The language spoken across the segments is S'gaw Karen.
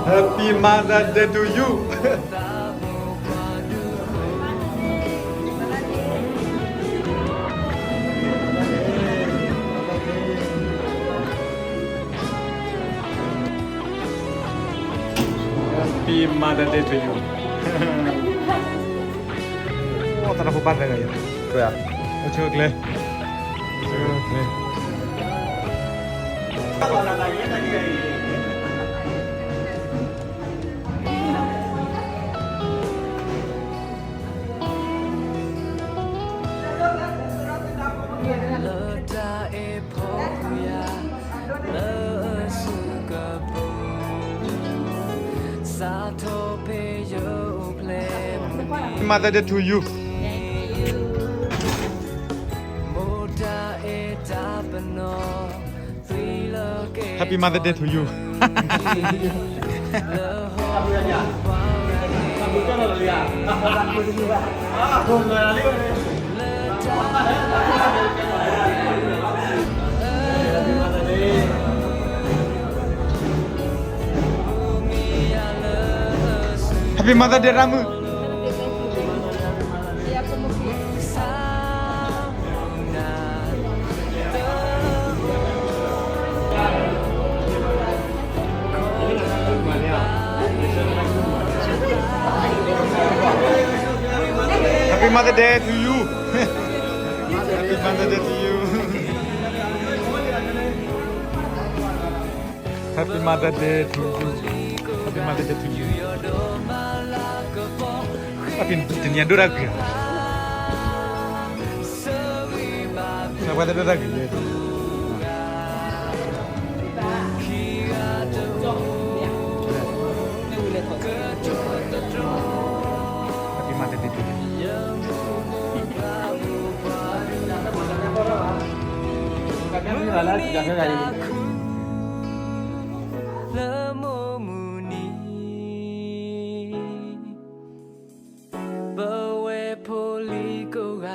Happy Mother Day to you. Happy Mother Day to you. အိၣ်သရၣ်ဖိဘၣ်သဂၤယၤ, အိၣ်ဆၢကျဲ, ဆၢကျဲ. Happy Mother Day to you. Happy Mother Day to you. Happy Mother Day ရၣ်မုၣ်. Happy Mother Day to you. Happy Mother Day to you. Happy Mother Day to you. Happy Mother Day to you. အဖံတနံၤအဒိၣ်တၢ်ဂ့ၤ, ပှၤတဒိၣ်တၢ်ဂ့ၤလၢ Happy Mother Day to you. လၢမိၢ်မုၢ်နံၤ ပဝဲဖိလံၤကိးဂၤ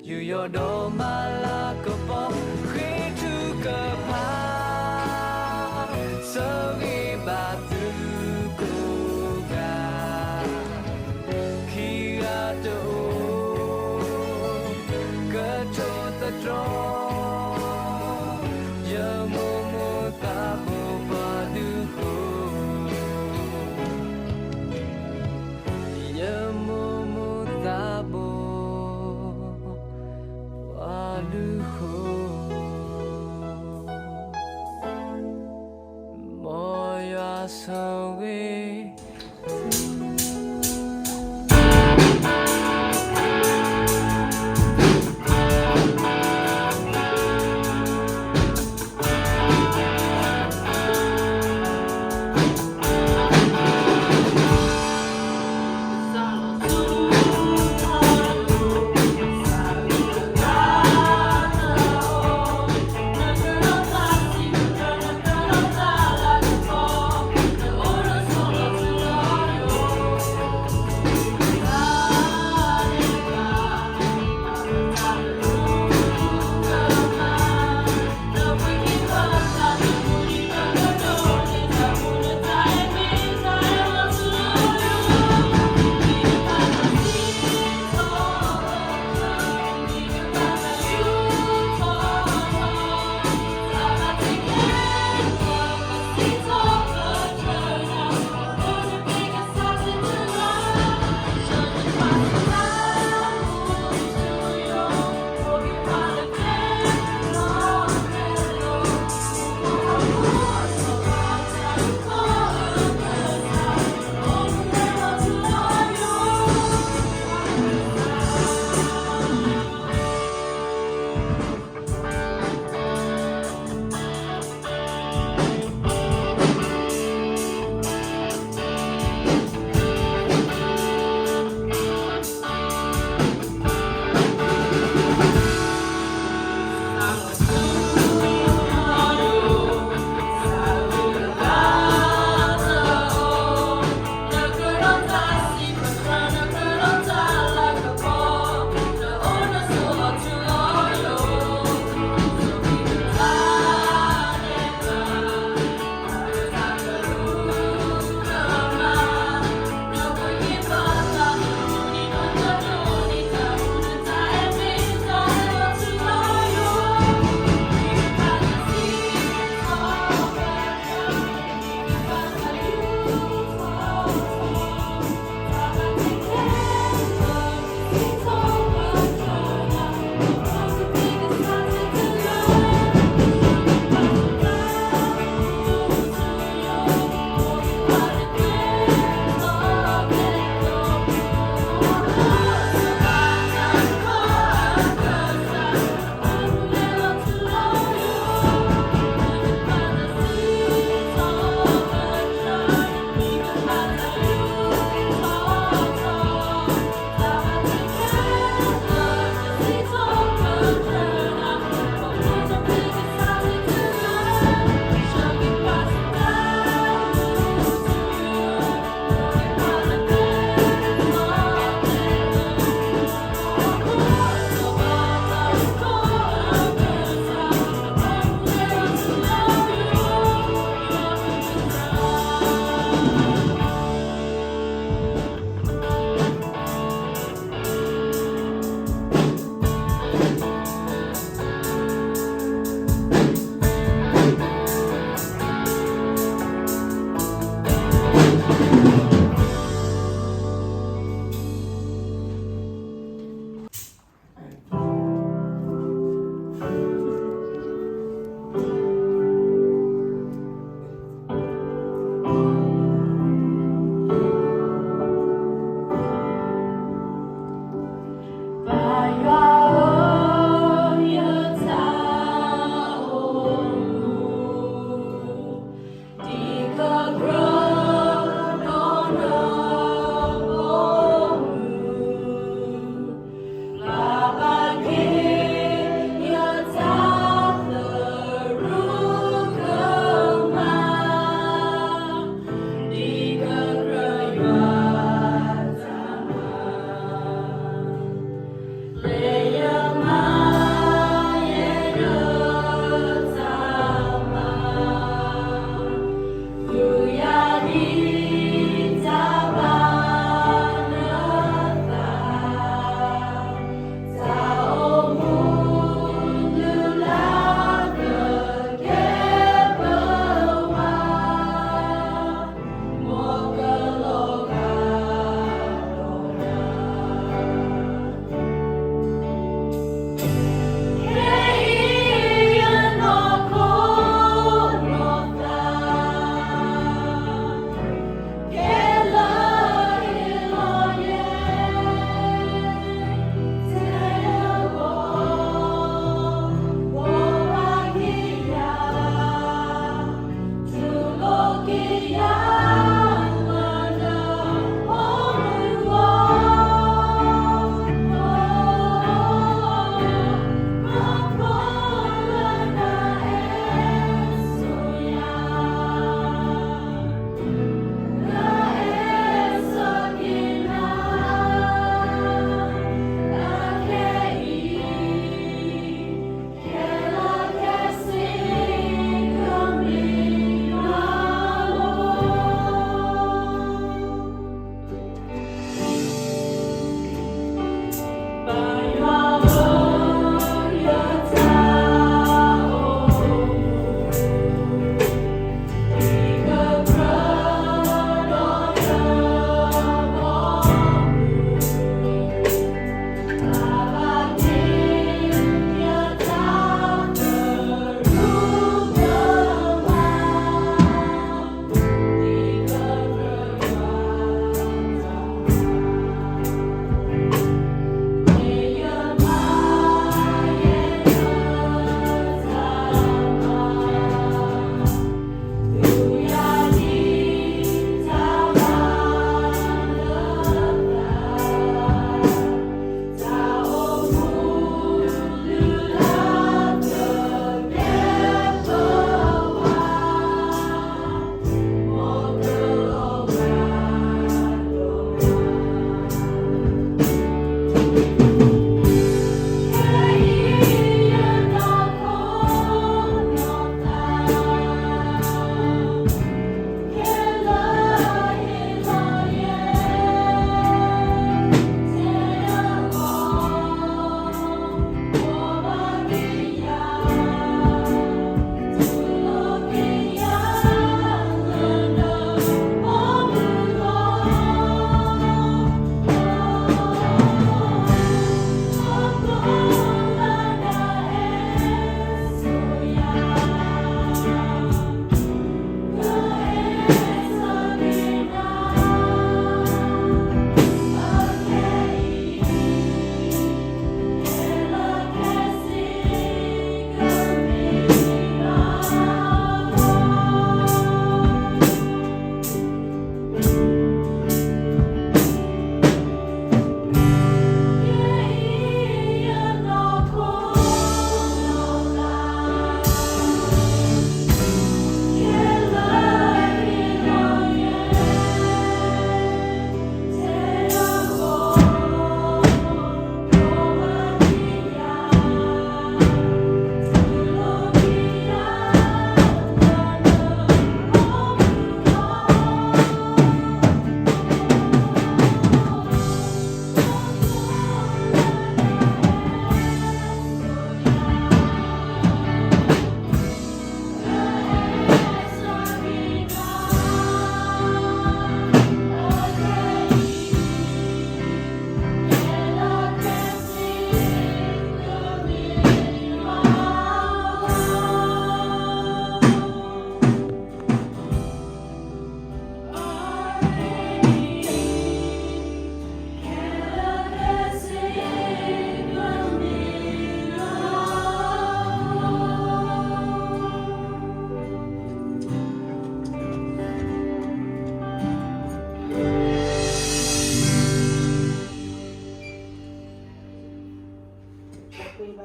ယူးယီၣ်ဒီးမၤလၤကပီၤ ဃ့ထုကဖၣ် ဆၢဂ့ၤဘၣ်သုကိးဂၤ ခံဂၤတအိၣ် ကထိသတြီ ယမိၢ်မိၢ်သးဘိပှၤဒုးဃိ ယမိၢ်မိၢ်သးဘိ ပှၤဒုးဃိ မ်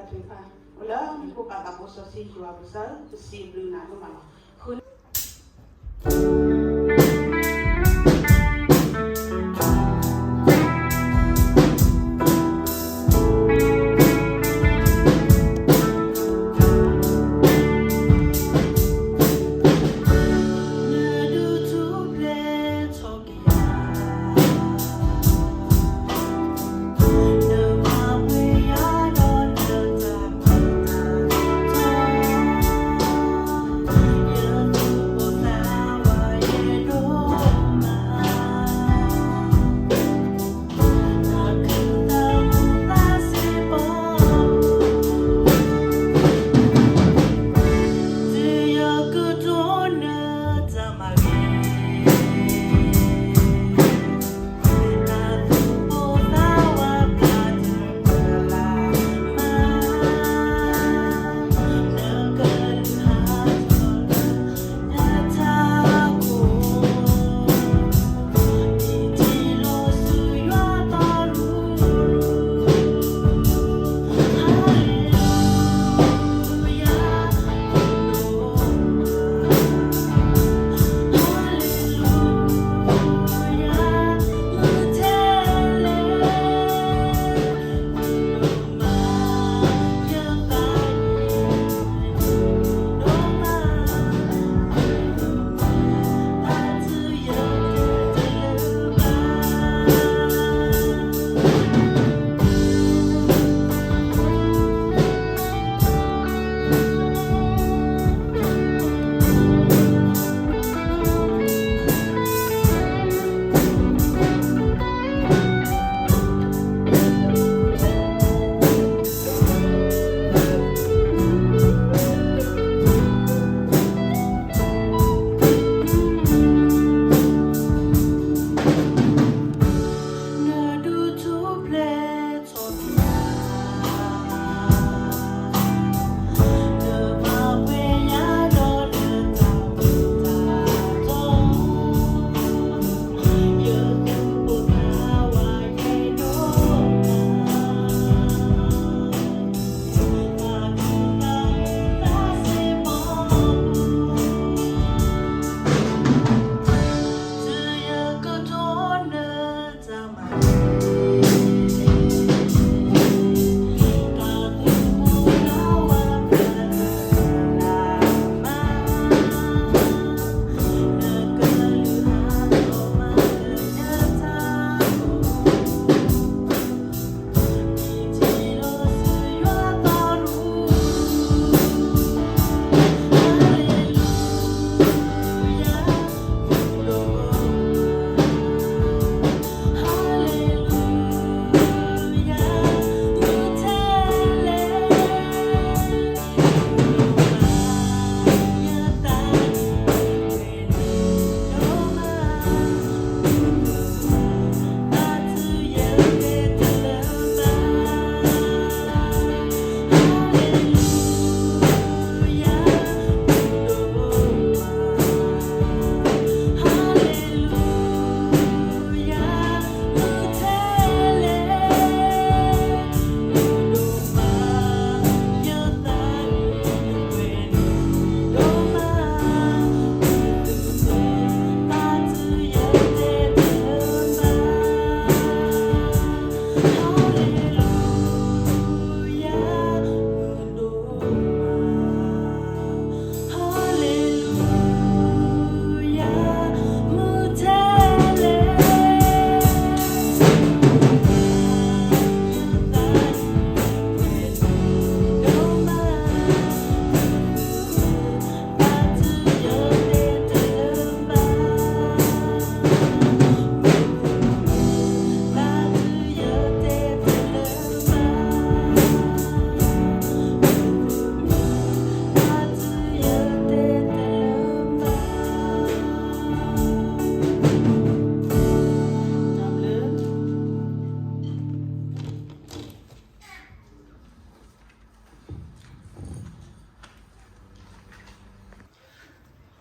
သ့ၣ်တဖၣ် အိၣ်လၢမူခိၣ်ပၢ်သးဘိစီဆှံယွၤပကစၢ်ဧၢ, ပစံးဘျုးနၤဒိၣ်မးလီၤ. ဃု နံၤလၢ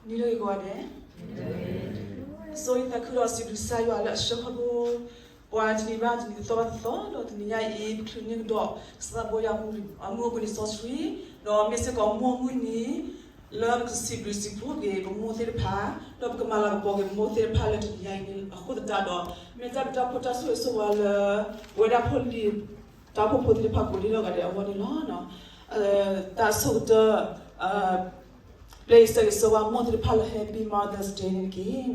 အဂ့ၤကိးဂၤဒဲး, အဆိယသးခုဒီးစံးဘျုးကစၢ်ယွၤလၢအဆှၢခီဖျိ ပှၤတနံၤဘၣ်တနံၤ တသီဘၣ်တသီ ဒီးတနံၤညါအံၤ ပချုးန့ၢ်ကဒီး ကစၢ်သးဘိယွၤအမုၢ်အိၣ်ဘှံးနံၤစီဆှံ ဒီးမ့ၢ်စ့ၢ်ကီးမိၢ်မုၢ်နံၤ လၢပကစံးဘျုးစံးဖှိၣ်က့ၤ ပမိၢ်သ့ၣ်တဖၣ် ဒီးပကမၤလၤကပီၤက့ၤပမိၢ်သ့ၣ်တဖၣ်လၢတနံၤညါအံၤန့ၣ် အဃိသတးဒီး မ့ၢ်တၢ်ဘျုးတၢ်ဖှိၣ်တၢ်ဆိၣ်ဂ့ၤဆိၣ်ဝါလၢ ပဝဲဒၣ်ဖိလံၤ တၢ်အိၣ်ဖှိၣ်ဖိသ့ၣ်တဖၣ်ကိးဒံနီၢ်ဂၤဒဲးအဂီၢ်န့ၣ်လီၤ. တၢ်ဆိၣ်ကတၢၢ် ပျဲယဆၢဂ့ၤဆၢဝါမိၢ်သ့ၣ်တဖၣ်လၢ Happy Mother's Day န့ၣ်တက့ၢ်.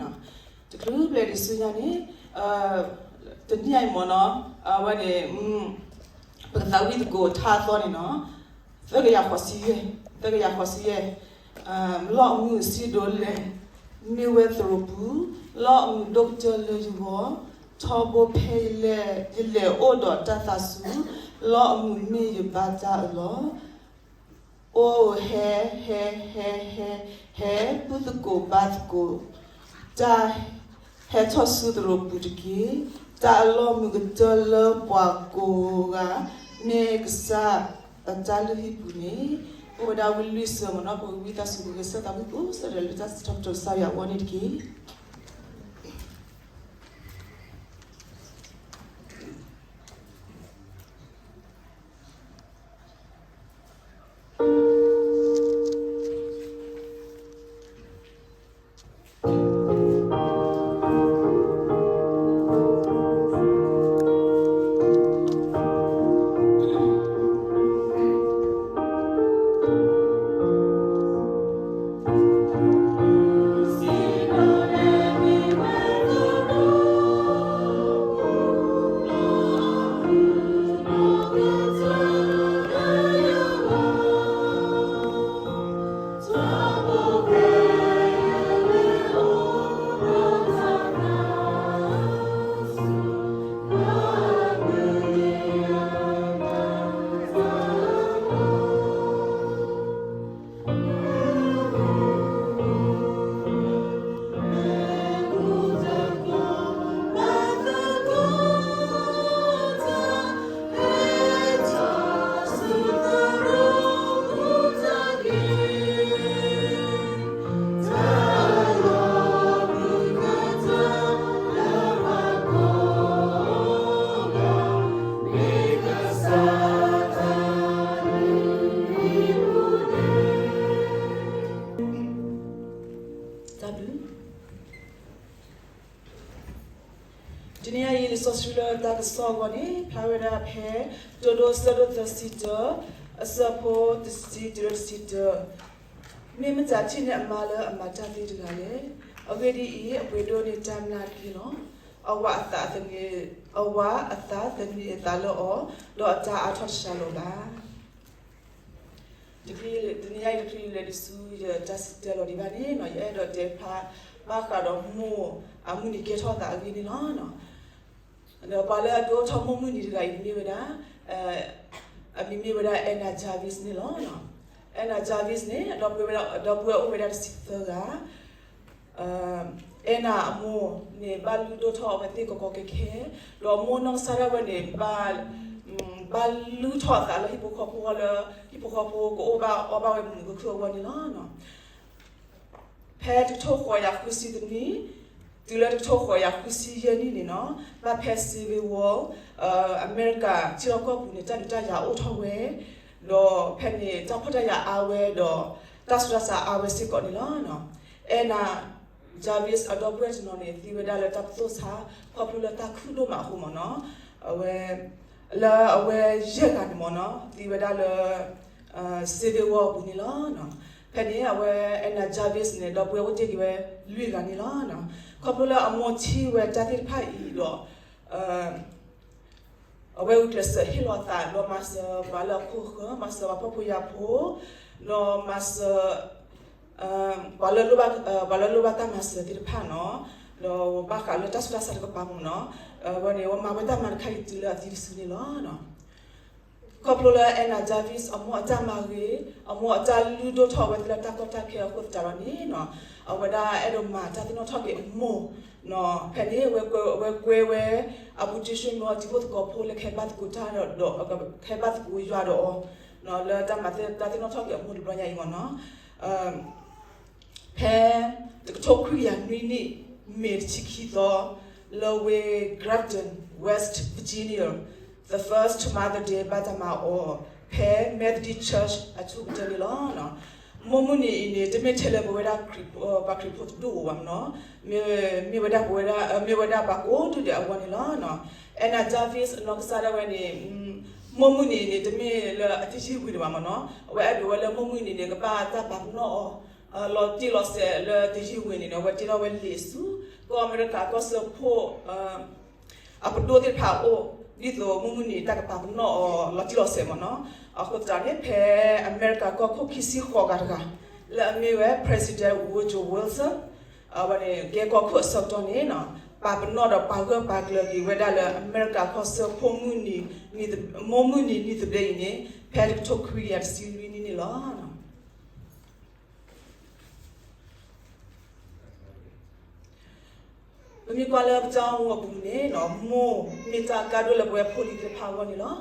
တချုးပျဲဒ်ဆူညါန့ၣ် တနံၤညါအံၤမ့ၢ်နီၤ အဝဲန့ၣ် ပကသးဝံၣ်သကိးထါအသီန့ၣ်နီၤ သၢကယၤဃိးဆံယဲၢ်, သၢကယၤဃိးဆံယဲၢ် လီၢ်အမုာ်စံးဒိးလဲၣ်, မ့ၢ်ဝဲသရိာ်ပူၤ, လီၢ်အမုာ်ဒိၣ်ကတၢၢ်လၢယဂီၢ်, ထီဘိဖဲယလဲၣ်, ယလဲၣ်အိၣ်ဒီးတၢ်သးစူၤ, လီၢ်အမုာ်မ့ၢ်ယဘါတၢ်အၢလီၤ. အိၣ်ဟဲ, ဟဲ, ဟဲ, ဟဲ, ဟဲ, ပုၢ်သကိးဘါသကိး, တၢ်ဟဲထီၣ်ဆူသရိာ်ပူၤတက့ၢ်. တၢ်အလီၢ်မုာ်ကတၢၢ်လၢပှၤကိးဂၤ မ့ၢ်ကစၢ်အတၢ်လုၢ်ဟံၣ်ပူၤန့ၣ် အိၣ်ဝဲဒၣ်ဝံလွံၢ်ဆၢမ့ၢ်နီၤ ပကဝံသးစူၤ ပကဂဲၤဆၢထၢၣ်သးဝံၣ်ကိးဆၢဒၢးလၢတၢ်စံးထီၣ်ပတြၢၤကစၢ်ယွၤအဂီၢ်န့ၣ်တက့ၢ်. တၢ်ဘျုး တနံၤအံၤ လံာ်စီဆှံလၢတၢ်ကစီၣ်အဂီၢ်န့ၣ် ဖျါဝဲဒၣ်ဖဲ တိၤဒိ အဆၢဒိၣ်သၢဆံတၢ အဆၢဖိတဆံတုၤလၢတဆံတၢ, မ့ၢ်မတၤထံၣ်န့ၢ်အမါလၢအမၤတၢ်သ့တဂၤလဲၣ်. အဂ့ၢ်ဒ်အံၤ, အပှ့ၤဒိၣ်န့ၢ်တၢ်မျၢ်တက့ၢ်လီၤ. အဝၤအသးသန့, အဝၤအသးသန့ၤအသးလၢအီၤ, ဒီးအတၢ်အါထီၣ်တစှၤလီၤဘၣ်. တနံၤအံၤ တချုးလဲၤဒံးဆူယတၢ်စံၣ်တဲၤတဲလီၤဒံးဘၣ်န့ၣ်နီၤ ယအဲၣ်ဒိးတဲဖျါဘၣ်ဃးဒီးမိၢ်အမုၢ်နံၤကဲထီၣ်သးအဂ့ၢ်န့ၣ်လီၤ. ဒီးပှၤလၢအဒိးထီၣ်မိၢ်မုၢ်နံၤတဂၤအံၤန့ၣ်မ့ၢ်ဝဲဒၣ် အမံၤမ့ၢ်ဝဲဒၣ် Anna Jarvis န့ၣ်လီၤ. Anna Jarvis န့ၣ် ဒီပုၢ်ဝဲၢ်အိၣ်ဝဲဒၣ်တဆံသၢဂၤ Anna အမိၢ်န့ၣ် ဘၣ်လုၢ်ဒိၣ်ထီၣ်အဝဲသ့ၣ်ကီကီခဲခဲ, ဒီးမိၢ်နီၢ်ကစၢ်ဒၣ်ဝဲန့ၣ် ဘၣ်လုၢ်ထီၣ်အသးလၢဟံၣ်ဖိဃီဖိအဂီၢ်လၢ ဟံၣ်ဖိဃီဖိကအိၣ်ဘၣ်အီၣ်ဘၣ်ဝဲမုာ်မုာ်ခုၣ်ခုၣ်အဂီၢ်န့ၣ်လီၤ. ဖဲတကထိဃိးကယၤဃုဆံတနံၣ် တုၤလၢတကထိဃိးကယၤဃုဆံယဲၢ်နံၣ်န့ၣ်နီၤ ဘၣ်ဖဲ Civil War အမဲရကၤထံလီၢ်ကီၢ်ပူၤန့ၣ် တၢ်ဒုးတၢ်ယၤအိၣ်ထီၣ်ဝဲ, ဒီးဖဲန့ၣ် တၢ်ဖှီၣ်တၢ်ယာ်အါဝဲဒီး တၢ်ဆူးတၢ်ဆါအါဝဲစ့ၢ်ကီးန့ၣ်လီၤ. Anna Jarvis အဒီပုၢ်ဝဲၢ်တနီၤန့ၣ် သံဝဲဒၣ်လၢတၢ်ပသိၣ်ဆါ ခီဖျိလၢတၢ်ခုၣ်ဒိၣ်မးအဃိမ့ၢ်နီၤ အဝဲ လၢအဝဲယဲၢ်ဂၤန့ၣ်မ့ၢ်နီၤ သံဝဲဒၣ်လၢ Civil War အပူၤန့ၣ်လီၤ. ဖဲန့ၣ် အဝဲ Anna Jarvis န့ၣ် ဒီပုၢ်ဝဲၢ်အိၣ်တ့ၢ်က့ၤဝဲလွံၢ်ဂၤန့ၣ်လီၤ. ခီဖျိလၢအမိၢ်ထံၣ်ဝဲတၢ်သ့ၣ်တဖၣ်အံၤဒီး အဝဲဂုာ်ကျဲးစၢးဟ့ၣ်လီၤအသးဒီးမၤစၢၤပှၤလၢအခိၣ်ဃၢၤ, မၤစၢၤပှၤဖှီၣ်ဖိယာ်ဖိ, ဒီးမၤစၢၤ ပှၤလၢ ပှၤလၢလိၣ်ဘၣ်တၢ်မၤစၢၤသ့ၣ်တဖၣ်နီၤ, ဒီးဘၣ်ဃးလၢတၢ်ဆူးတၢ်ဆါတကပၤမ့ၢ်နီၤ, အဝဲန့ၣ် အဝဲမၤဝဲတၢ်မၤတခါအံၤတုၤလၢအသံတစုန့ၣ်လီၤ. ခီဖျိလၢ Anna Jarvis အမိၢ်အတၢ်မၤဂ့ၤ, အမိၢ်အတၢ်လုၢ်ဒိၣ်ထီၣ်ဝဲသ့ၣ်လၢတၢ်ကီတၢ်ခဲအဃိသတးဒီးန့ၣ်နီၤ, အဝဲဒၣ်အဲၣ်ဒိးမၤတၢ်သ့ၣ်နီၣ်ထီၣ်က့ၤအမိၢ်, ဖဲန့ၣ် အဝဲကွဲဝဲ အဘူးတံၢ်ဆူၣ်မီၤ တံၤဖိသကိးဖိလၢကဟဲဘၣ်သကိးတၢ်ဒီး ကဟဲဘၣ်သကိးယွၤဒီးအီၤ, လၢတၢ်မၤတၢ်သ့ၣ်နီၣ်ထီၣ်က့ၤအမိၢ်တဘျီညါအံၤမ့ၢ်နီၤ. ဖဲတကထိခွံကယၤနွံနံၣ် မ့ၤတဆံခံသီ လၢဝ့ၢ် Grafton West Virginia, the first Mother's Day ဘၣ်တၢ်မၤအီၤ ဖဲ Methodist Church အဆိကတၢၢ်န့ၣ်လီၤ. မိၢ်မုၢ်နံၤအံၤန့ၣ် တမ့ၢ်ထဲလၢပဝဲဒၣ် ပှၤခရံာ်ဖိတဒူၣ်အဂီၢ်ဘၣ်မ့ၢ်နီၤ, မ့ၢ်ဝဲဒၣ်ပဝဲဒၣ် မ့ၢ်ဝဲဒၣ်ပှၤကိးဒူၣ်ဒဲးအဂီၢ်န့ၣ်လီၤ. Anna Jarvis အနီၢ်ကစၢ်ဒၣ်ဝဲန့ၣ် မိၢ်မုၢ်နံၤန့ၣ် တမ့ၢ်လၢအတယံာ်ဝံၤဒံးဘၣ်မ့ၢ်နီၤ, အဝဲအဲၣ်ဒိးဝဲလၢမိၢ်မုၢ်နံၤန့ၣ် ကဘၣ်တၢ်ပာ်ပနီၣ်အီၤ လီၤတံၢ်လီၤဆဲးလၢတယံာ်ဝံၤန့ၣ်န့ၣ် အဝဲတ့ထီၣ်ဝဲလံာ်ဆူ ကီၢ်အမဲရကၤကီၢ်စၢဖှိၣ် အပဒိၣ်သ့ၣ်တဖၣ်အအိၣ် ဒ်သိးမိၢ်မုၢ်နံၤတၢ်ကပာ်ပနီၣ်အီၤလီၤတံၢ်လီၤဆဲးမ့ၢ်နီၤ. အဃိသတးန့ၣ် ဖဲအမဲရကၤကီၢ်ခိၣ်ခံဆံဃိးဂၤတဂၤ လၢအမ့ၢ်ဝဲ President Woodrow Wilson အဝဲန့ၣ် ကဲကီၢ်ခိၣ်အဆၢကတီၢ်န့ၣ် ပာ်ပနီၣ်ဒီးပာ်ဂၢၢ်ပာ်ကျၢၤက့ၤဝဲဒၣ်လၢအမဲရကၤကီၢ်စၢဖှိၣ်မုၢ်နံၤ မိၢ်မုၢ်နံၤနံၣ်သဘျ့အံၤန့ၣ် ဖဲတကထိခွံကယၤတဆံလွံၢ်နံၣ်န့ၣ်လီၤ. ပမ့ၢ်ကွၢ်လၢပတၢ်အိၣ်မူအပူၤန့ၣ် မိၢ်မ့ၢ်တၢ်ကါဒိၣ်လၢပဝဲဖိလံၤသ့ၣ်တဖၣ်အဂီၢ်န့ၣ်လီၤ.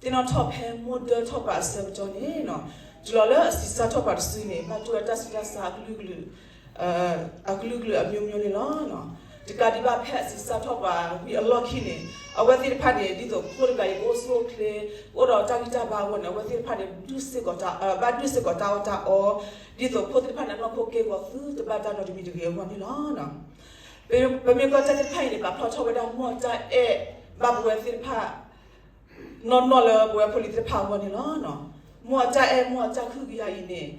သ့ၣ်နီၣ်ထီၣ်ဖဲမိၢ်ဒၢထီၣ်ပှၤအဆၢကတီၢ်န့ၣ် တုၤလီၤလၢအဆံးစၢ်ထီၣ်ပှၤတစုန့ၣ် ဘၣ်တူၢ်ဝဲတၢ်ဆူးတၢ်ဆါအကလုာ်ကလုာ် အကလုာ်ကလုာ်အမျိုးမျိုးန့ၣ်လီၤ. တကးဒံးဘၣ်ဖဲအဆံးစၢ်ထီၣ်ပှၤဝံၤအလီၢ်ခံန့ၣ် အဝဲသ့ၣ်တဖၣ်န့ၣ် ဒ်သိးဖိတဂၤအံၤကအိၣ်ဆူၣ်အိၣ်ချ့ ကအိၣ်ဒီးတၢ်ဂံၢ်တၢ်ဘါအဂီၢ်န့ၣ် အဝဲသ့ၣ်တဖၣ်န့ၣ် ဘၣ်ဒုးစ့ၢ်ကီးတၢ်အီၣ်တၢ်အီ ဒ်သိးဖိသ့ၣ်တဖၣ်န့ၣ် အနီၢ်ခိကဲဂီၤသုတဘၣ်တၢ်နီတမံၤတဂ့ၤအဂီၢ်န့ၣ်လီၤ. ပမ့ၢ်ကွၢ်တၢ်သ့ၣ်တဖၣ်အံၤန့ၣ် ပာ်ဖျါထီၣ်ဝဲဒၣ်မိၢ်အတၢ်အဲၣ်ဘၣ်ပဝဲသ့ၣ်တဖၣ် နီၢ်နီၢ်လၢပဝဲဖိလံၤသ့ၣ်တဖၣ်အဂီၢ်န့ၣ်လီၤ. မိၢ်အတၢ်အဲၣ်မိၢ်အတၢ်ခုကယၤအံၤန့ၣ်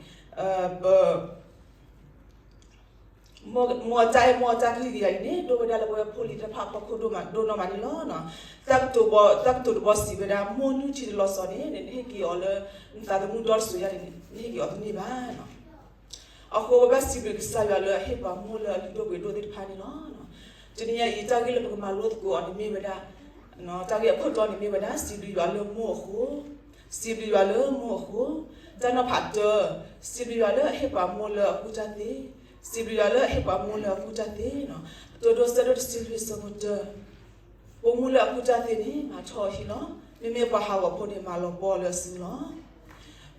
မိၢ်အတၢ်အဲၣ်မိၢ်အတၢ်ခုကယၤအံၤန့ၣ် ဒိၣ်ဝဲဒၣ်လၢပဝဲဖိလံၤသ့ၣ်တဖၣ်အဖီခိၣ်ဒိၣ်မးဒိၣ်နီၢ်မးန့ၣ်လီၤ. တၢ်ကတိၤတဘီစံးဝဲဒၣ် မိၢ်နုၢ်ထံတလီၤစီၤန့ၣ် နဟ့ၣ်က့ၤအီၤလၢ နသးသမူဒီတစိၤယါန့ၣ် နဟ့ၣ်က့ၤအီၤတန့ၢ်ဘၣ်. အဃိပဘၣ်စံးဘျုးကစၢ်ယွၤလၢအဟ့ၣ်ပှၤမိၢ်လၢအလုၢ်ဒိၣ်ပှ့ၤဒိၣ်သ့ၣ်တဖၣ်န့ၣ်လီၤ. တနံၤညါအံၤ တၢ်ဂ့ၢ်လၢပကမၤလိသကိးအီၤန့ၣ်မ့ၢ်ဝဲဒၣ် တၢ်ဂ့ၢ်အခိၣ်တီန့ၣ်မ့ၢ်ဝဲဒၣ် စံးဘျုးယွၤလၢမိၢ်အဃိ, စံးဘျုးယွၤလၢမိၢ်အဃိ, တၢ်နီၤဖးတၢ, စံးဘျုးယွၤလၢအဟ့ၣ်ပှၤမိၢ်လၢအကူၣ်တၢ်သ့, စံးဘျုးယွၤလၢအဟ့ၣ်ပှၤမိၢ်လၢအကူၣ်တၢ်သ့, ကတိၤဒိ ဆၢဒိၣ်တဆံလွံၢ် ဆၢဖိတၢ ပမိၢ်လၢအကူၣ်တၢ်သ့န့ၣ် မၤထီၣ်အဟံၣ်လီၤ. မ့မ့ၢ်ပှၤဟးဂီၤဖိန့ၣ် မၤလီၤဘီလၢအစုလီၤ.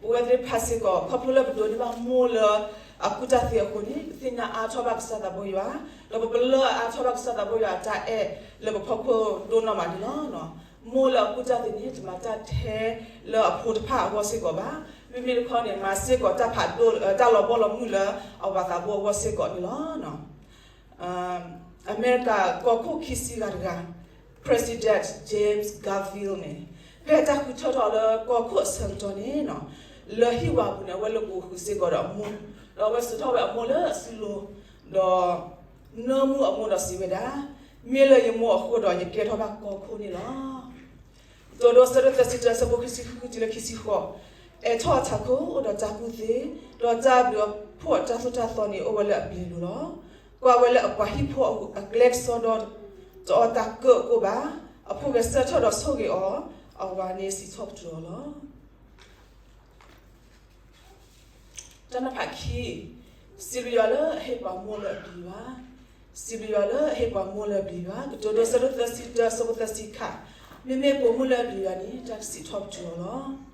ပဝဲသ့ၣ်တဖၣ်စ့ၢ်ကီး ခီဖျိလၢပဒိးန့ၢ်ဘၣ်မိၢ်လၢအကူၣ်တၢ်သ့အဃိန့ၣ် ပသ့ၣ်ညါအါထီၣ်ဘၣ်ကစၢ်သးဘိယွၤ, ဒီးပပလၢအါထီၣ်ဘၣ်ကစၢ်သးဘိယွၤအတၢ်အဲၣ်လၢပဖီခိၣ်ဒိၣ်နီၢ်မးန့ၣ်လီၤ. မိၢ်လၢအကူၣ်တၢ်သ့န့ၣ် တမၤတၢ်ထဲလၢအဖိတဖၣ်အဂီၢ်စ့ၢ်ကီးဘၣ်. မ့မ့ၢ်တခီန့ၣ် မၤစ့ၢ်ကီးတၢ်ဖးဒိၣ် တၢ်လီၤဘီလီၤမုၢ်လၢအဝၤသးဘိအဂီၢ်စ့ၢ်ကီးန့ၣ်လီၤ. အမဲရကၤကီၢ်ခိၣ်ခံဆံဂၤတဂၤ President James Garfield န့ၣ် ဖဲတၢ်ဃုထၢထီၣ်လၢကီၢ်ခိၣ်အဆၢကတီၢ်န့ၣ် လၢဟံၣ်ဝၤပူၤန့ၣ် အဝဲလိာ်ကွဲဃုာ်စ့ၢ်ကီးဒီးအမိၢ်, ဒီးအဝဲစိာ်ထီၣ်ဝဲအမိၢ်လၢအစုလိၤ, ဒီးနၢမူအမိၢ်ဒီးစံးဝဲဒၣ်, မ့ၢ်လၢယမိၢ်အဃိဒီးယကဲထီၣ်ဘၣ်ကီၢ်ခိၣ်န့ၣ်လီၤ. ကတိၤဒိ ဆၢဒိၣ်သၢဆံတၢ ဆၢဖိခံဆံဃုတုၤလၢခံဆံဃိး, အဲးထီၣ်အထးခိၣ်ဒီးတၢ်ကူၣ်သ့, ဒီးတၢ်ဘျုးဖှိၣ်အတၢ်သိၣ်တၢ်သီန့ၣ် အိၣ်ဝဲလၢအပျ့ၤလိၤလီၤ. ကွၢ်ဝဲလၢအပှၤဟံၣ်ဖိအကျဲတစီဒီ တအီၣ်တၢ်ကၢၣ်အကိၣ်ဘၣ်, အဖိဂဲၤဆၢထၢၣ်ဒီးဆိၣ်ဂ့ၤအီၤ, အဝၤန့ၣ်စံးထီၣ်ပတြၢၤအီၤလီၤ. တၢ်နီၤဖးခံ, စံးဘျုးယွၤလၢအဟ့ၣ်ပှၤမိၢ်လၢအပျံၤယွၤ, စံးဘျုးယွၤလၢအဟ့ၣ်ပှၤမိၢ်လၢအပျံၤယွၤ, ကတိၤဒိ ဆၢဒိၣ်သၢဆံတၢ ဆၢဖိသၢဆံခါ, မ့မ့ၢ်ပိာ်မုၣ်လၢအပျံၤယွၤန့ၣ် တၢ်ကစံးထီၣ်ပတြၢၤအီၤလီၤ.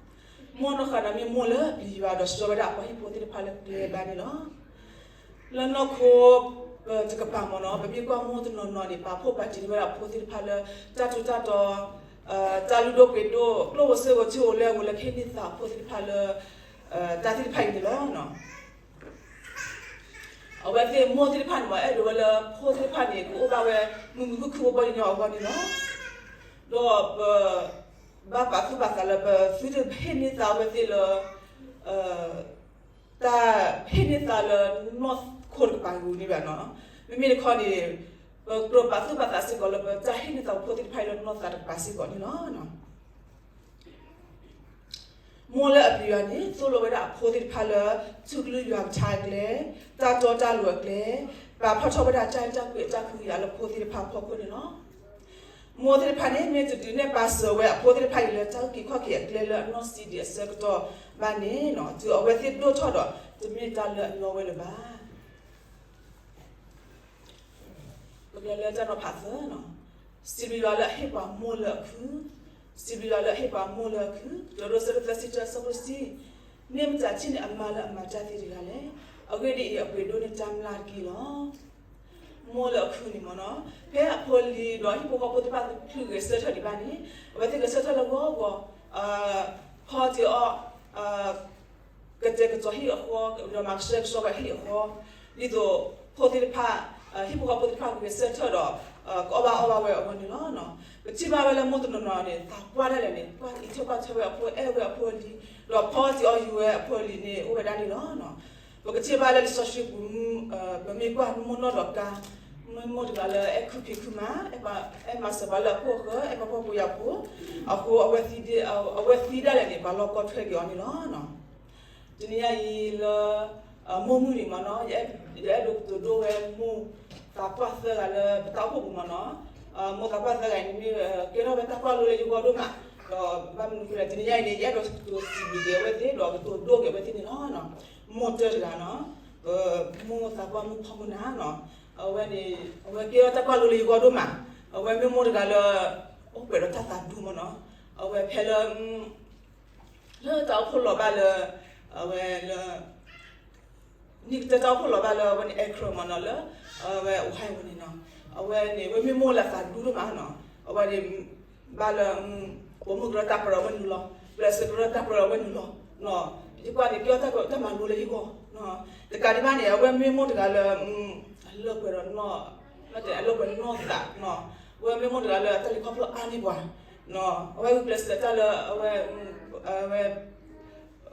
မိၢ်နီၢ်ဃၢ်န့ၣ်မ့ၢ်မိၢ်လၢအပျံၤယွၤ ဒီးဆှၢဝဲဒၣ်အပှၤဟံၣ်ဖိသ့ၣ်တဖၣ်လၢကျဲဘၣ်န့ၣ်လီၤ. လၢနီၢ်ခိ တကပၤမ့ၢ်နီၤ ပမ့ၢ်ကွၢ်မိၢ်တနီၤနီၤန့ၣ် ပာ်ဖှိၣ်ပာ်တံၢ်န့ၢ်ဝဲဒၣ်အဖိသ့ၣ်တဖၣ်လၢ တၢ်ထူးတၢ်တီၤ, တၢ်လုၢ်ဒိၣ်ပှ့ၤဒိၣ်, ကျိၣ်ဧိၤစ့ဧိၤ ထံဧိၤလၢဧိၤ လၢကဟ့ၣ်န့ၢ်သးအဖိသ့ၣ်တဖၣ်လၢ တၢ်သ့ၣ်တဖၣ်အံၤန့ၣ်လီၤ. အဝဲသ့ၣ်မိၢ်သ့ၣ်တဖၣ်န့ၣ် အဲၣ်ဒိးဝဲလၢဖိသ့ၣ်တဖၣ်န့ၣ် ကအိၣ်ဘၣ်ဝဲ မုာ်မုာ်ခုၣ်ခုၣ် အိၣ်ဘီညီအဂီၢ်န့ၣ်လီၤ. ဒီးပ ဘၣ်ပာ်သူၣ်ပာ်သးလၢ ပသုတဟ့ၣ်န့ၢ်သးဝဲသ့ၣ်လၢ တၢ်ဟ့ၣ်န့ၢ်သးလၢနီၢ်ခိတကပၤဂ့ၤန့ၣ်ဘၣ်နီၤ. မ့မ့ၢ်တခီန့ၣ် ပကြၢးပာ်သူၣ်ပာ်သးစ့ၢ်ကီးလၢ ပတၢ်ဟ့ၣ်န့ၢ်သးဖိသ့ၣ်တဖၣ်အံၤလၢနီၢ်သးတကပၤစ့ၢ်ကီးန့ၣ်လီၤ. မိၢ်လၢအပျံၤယွၤန့ၣ် သိၣ်လိဝဲဒၣ်အဖိသ့ၣ်တဖၣ်လၢ ထူကလုၢ်ယွၤကထါအကျဲ, တၢ်တီတၢ်လိၤအကျဲ, ပာ်ဖျါထီၣ်ဝဲဒၣ်တၢ်အဲၣ်တၢ်ကွံအတၢ်ခုကယာ်လၢဖိသ့ၣ်တဖၣ်အဖီခိၣ်န့ၣ်လီၤ. မိၢ်သ့ၣ်တဖၣ်န့ၣ် မ့ၢ်တဒုးနဲၣ်ပာ်စၢၤဝဲအဖိသ့ၣ်တဖၣ်အံၤလၢ တၢ်အုၣ်က့ၤခီၣ်က့ၤအကျဲလၢအနီၢ်ဆံးဒံးအဆၢကတီၢ်ဘၣ်န့ၣ် တုၤအဝဲသ့ၣ်ဒိၣ်ထီၣ်ဒီး တမ့ၢ်တၢ်လၢအညီဝဲလၢၤဘၣ်. ပကလဲၤလၢတၢ်နီၤဖးသၢ, စံးဘျုးယွၤလၢအဟ့ၣ်ပှၤမိၢ်လၢအခု, စံးဘျုးယွၤလၢအဟ့ၣ်ပှၤမိၢ်လၢအခု, ကတိၤဒိ ဆၢဒိၣ်သၢဆံတၢ ဆၢဖိတဆံ, မ့ၢ်မတၤထံၣ်န့ၢ်အမါလၢအမၤတၢ်သ့တဂၤလဲၣ်. အဂ့ၢ်ဒ်အံၤ, အပှ့ၤဒိၣ်န့ၢ်တၢ်မျၢ်တက့ၢ်လီၤ. မိၢ်လၢအခုၣ်န့ၣ်မ့ၢ်နီၤ, ဖဲအဖိအလံၤဒီးဟံၣ်ဖိဃီဖိသ့ၣ်တဖၣ်တချုးဂဲၤဆၢထၢၣ်ဒံးဘၣ်န့ၣ်, အဝဲသ့ၣ်ဂဲၤဆၢထၢၣ်လၢဂီၤဂီၤ, ဖီတ့ၢ်အီၣ် ကတဲာ်ကတီၤဟံၣ်အဃီ, ဒီးမၤကဆှဲကဆှီဝဲဟံၣ်အဃီ, ဒ်သိးဖိသ့ၣ်တဖၣ်, ဟံၣ်ဖိဃီဖိသ့ၣ်တဖၣ်ကဂဲၤဆၢထၢၣ်ဒီး ကအီၣ်ဘၣ်အီဘၣ်ဝဲအဂီၢ်န့ၣ်လီၤ. ပထံၣ်ဘၣ်ဝဲလၢမိၢ်တနီၤနီၤန့ၣ် သးပှၢ်ဒၣ်လဲာ်န့ၣ် ပှၢ်အံးထွဲကွၢ်ထွဲဝဲအဖိ, အဲၣ်ဝဲအဖိအလံၤ, ဒီးဖီတ့ၢ်အီၣ်ယူၤဝဲအဖိအလံၤန့ၣ် အိၣ်ဝဲဒၣ်န့ၣ်လီၤ. ပကထံၣ်ဘၣ်လၢလံာ်စီဆှံပူၤ, ပမ့ၢ်ကွၢ်မိၢ်နီၢ်ဒီးကါ, မ့ၢ်မိၢ်တဂၤလၢအဲၣ်ခုဖံးခုမၤ, အဲၣ်မၤစၢၤပှၤလၢအခိၣ်အဃၢၤ, အဲၣ်ပှၤဖှီၣ်ဖိယာ်ဖိ, အဃိအဝဲသံဒၣ်လဲာ်န့ၣ် ပှၤလီၢ်ကီထွဲက့ၤအီၤန့ၣ်လီၤ. တနံၤညါအံၤလၢ မိၢ်မုၢ်နံၤမ့ၢ်နီၤ, ယအဲၣ်ဒိးကတိၤဒိၣ်ဝဲမိၢ်သးပှၢ်သၢဂၤလၢပတၢ်အိၣ်ဖှိၣ်ပူၤမ့ၢ်နီၤ. မိၢ်သးပှၢ်သၢဂၤအံၤန့ၣ်မ့ၢ် ကဲထီၣ်ဝဲတၢ်ကွၢ်လိလၢယဂီၢ်ဒိၣ်မး, ဒီးဘၣ်မနုၤအဃိလဲၣ် တနံၤညါအံၤန့ၣ် ယအဲၣ်ဒိးကတိၤစံးဘျုးက့ၤအဝဲသ့ၣ် ဒီးကတိၤဒိၣ်က့ၤအဝဲသ့ၣ်န့ၣ်လီၤ. မိၢ်တၢတဂၤနီၤ, ပမိၢ်သးပှၢ်မုၣ်ဖီမုၢ်နၤနီၤ, အဝဲန့ၣ် အဝဲကဲထီၣ်တၢ်ကွၢ်လိလၢယဂီၢ်ဒိၣ်မး, အဝဲမ့ၢ်မိၢ်တဂၤလၢ အိၣ်ပှဲၤဒီးတၢ်သးဒူမ့ၢ်နီၤ, အဝဲဖဲလၢ လၢတၢ်အိၣ်ဖှိၣ်လီၤဘၣ်လၢ အဝဲလၢ နံၣ်ကတၢၢ်တၢ်အိၣ်ဖှိၣ်လီၤဘၣ်လၢအဝဲန့ၣ် Accra မ့ၢ်နီၤ, လၢ အဝဲ Ohio န့ၣ်နီၤ, အဝဲန့ၣ် ဝဲမ့ၢ်မိၢ်လၢသးဒူဒိၣ်မးနီၤ, အဝဲန့ၣ် ဘၣ်လၢ ပိာ်မုၣ်ကရၢတၢ်ပရၢဝဲနုာ်လီၤ, ပျဲၢ်စ့ကရၢတၢ်ပရၢဝဲနုာ်လီၤ, ယကွၢ်န့ၣ် ကဲထီၣ်တၢ်မၤလိလၢယဂီၢ်, တကးဒံးဘၣ်န့ၣ် အဝဲမ့ၢ်မိၢ်တဂၤလၢ အလၢပှဲၤဒီး အလၢပှဲၤနီၢ်သး, အဝဲမ့ၢ်မိၢ်တဂၤလၢတၢ်လဲၤခီဖျိအါန့ၢ်ပှၤ, အဝဲဂုာ်ကျဲးစၢးတၢ်လၢ အဝဲ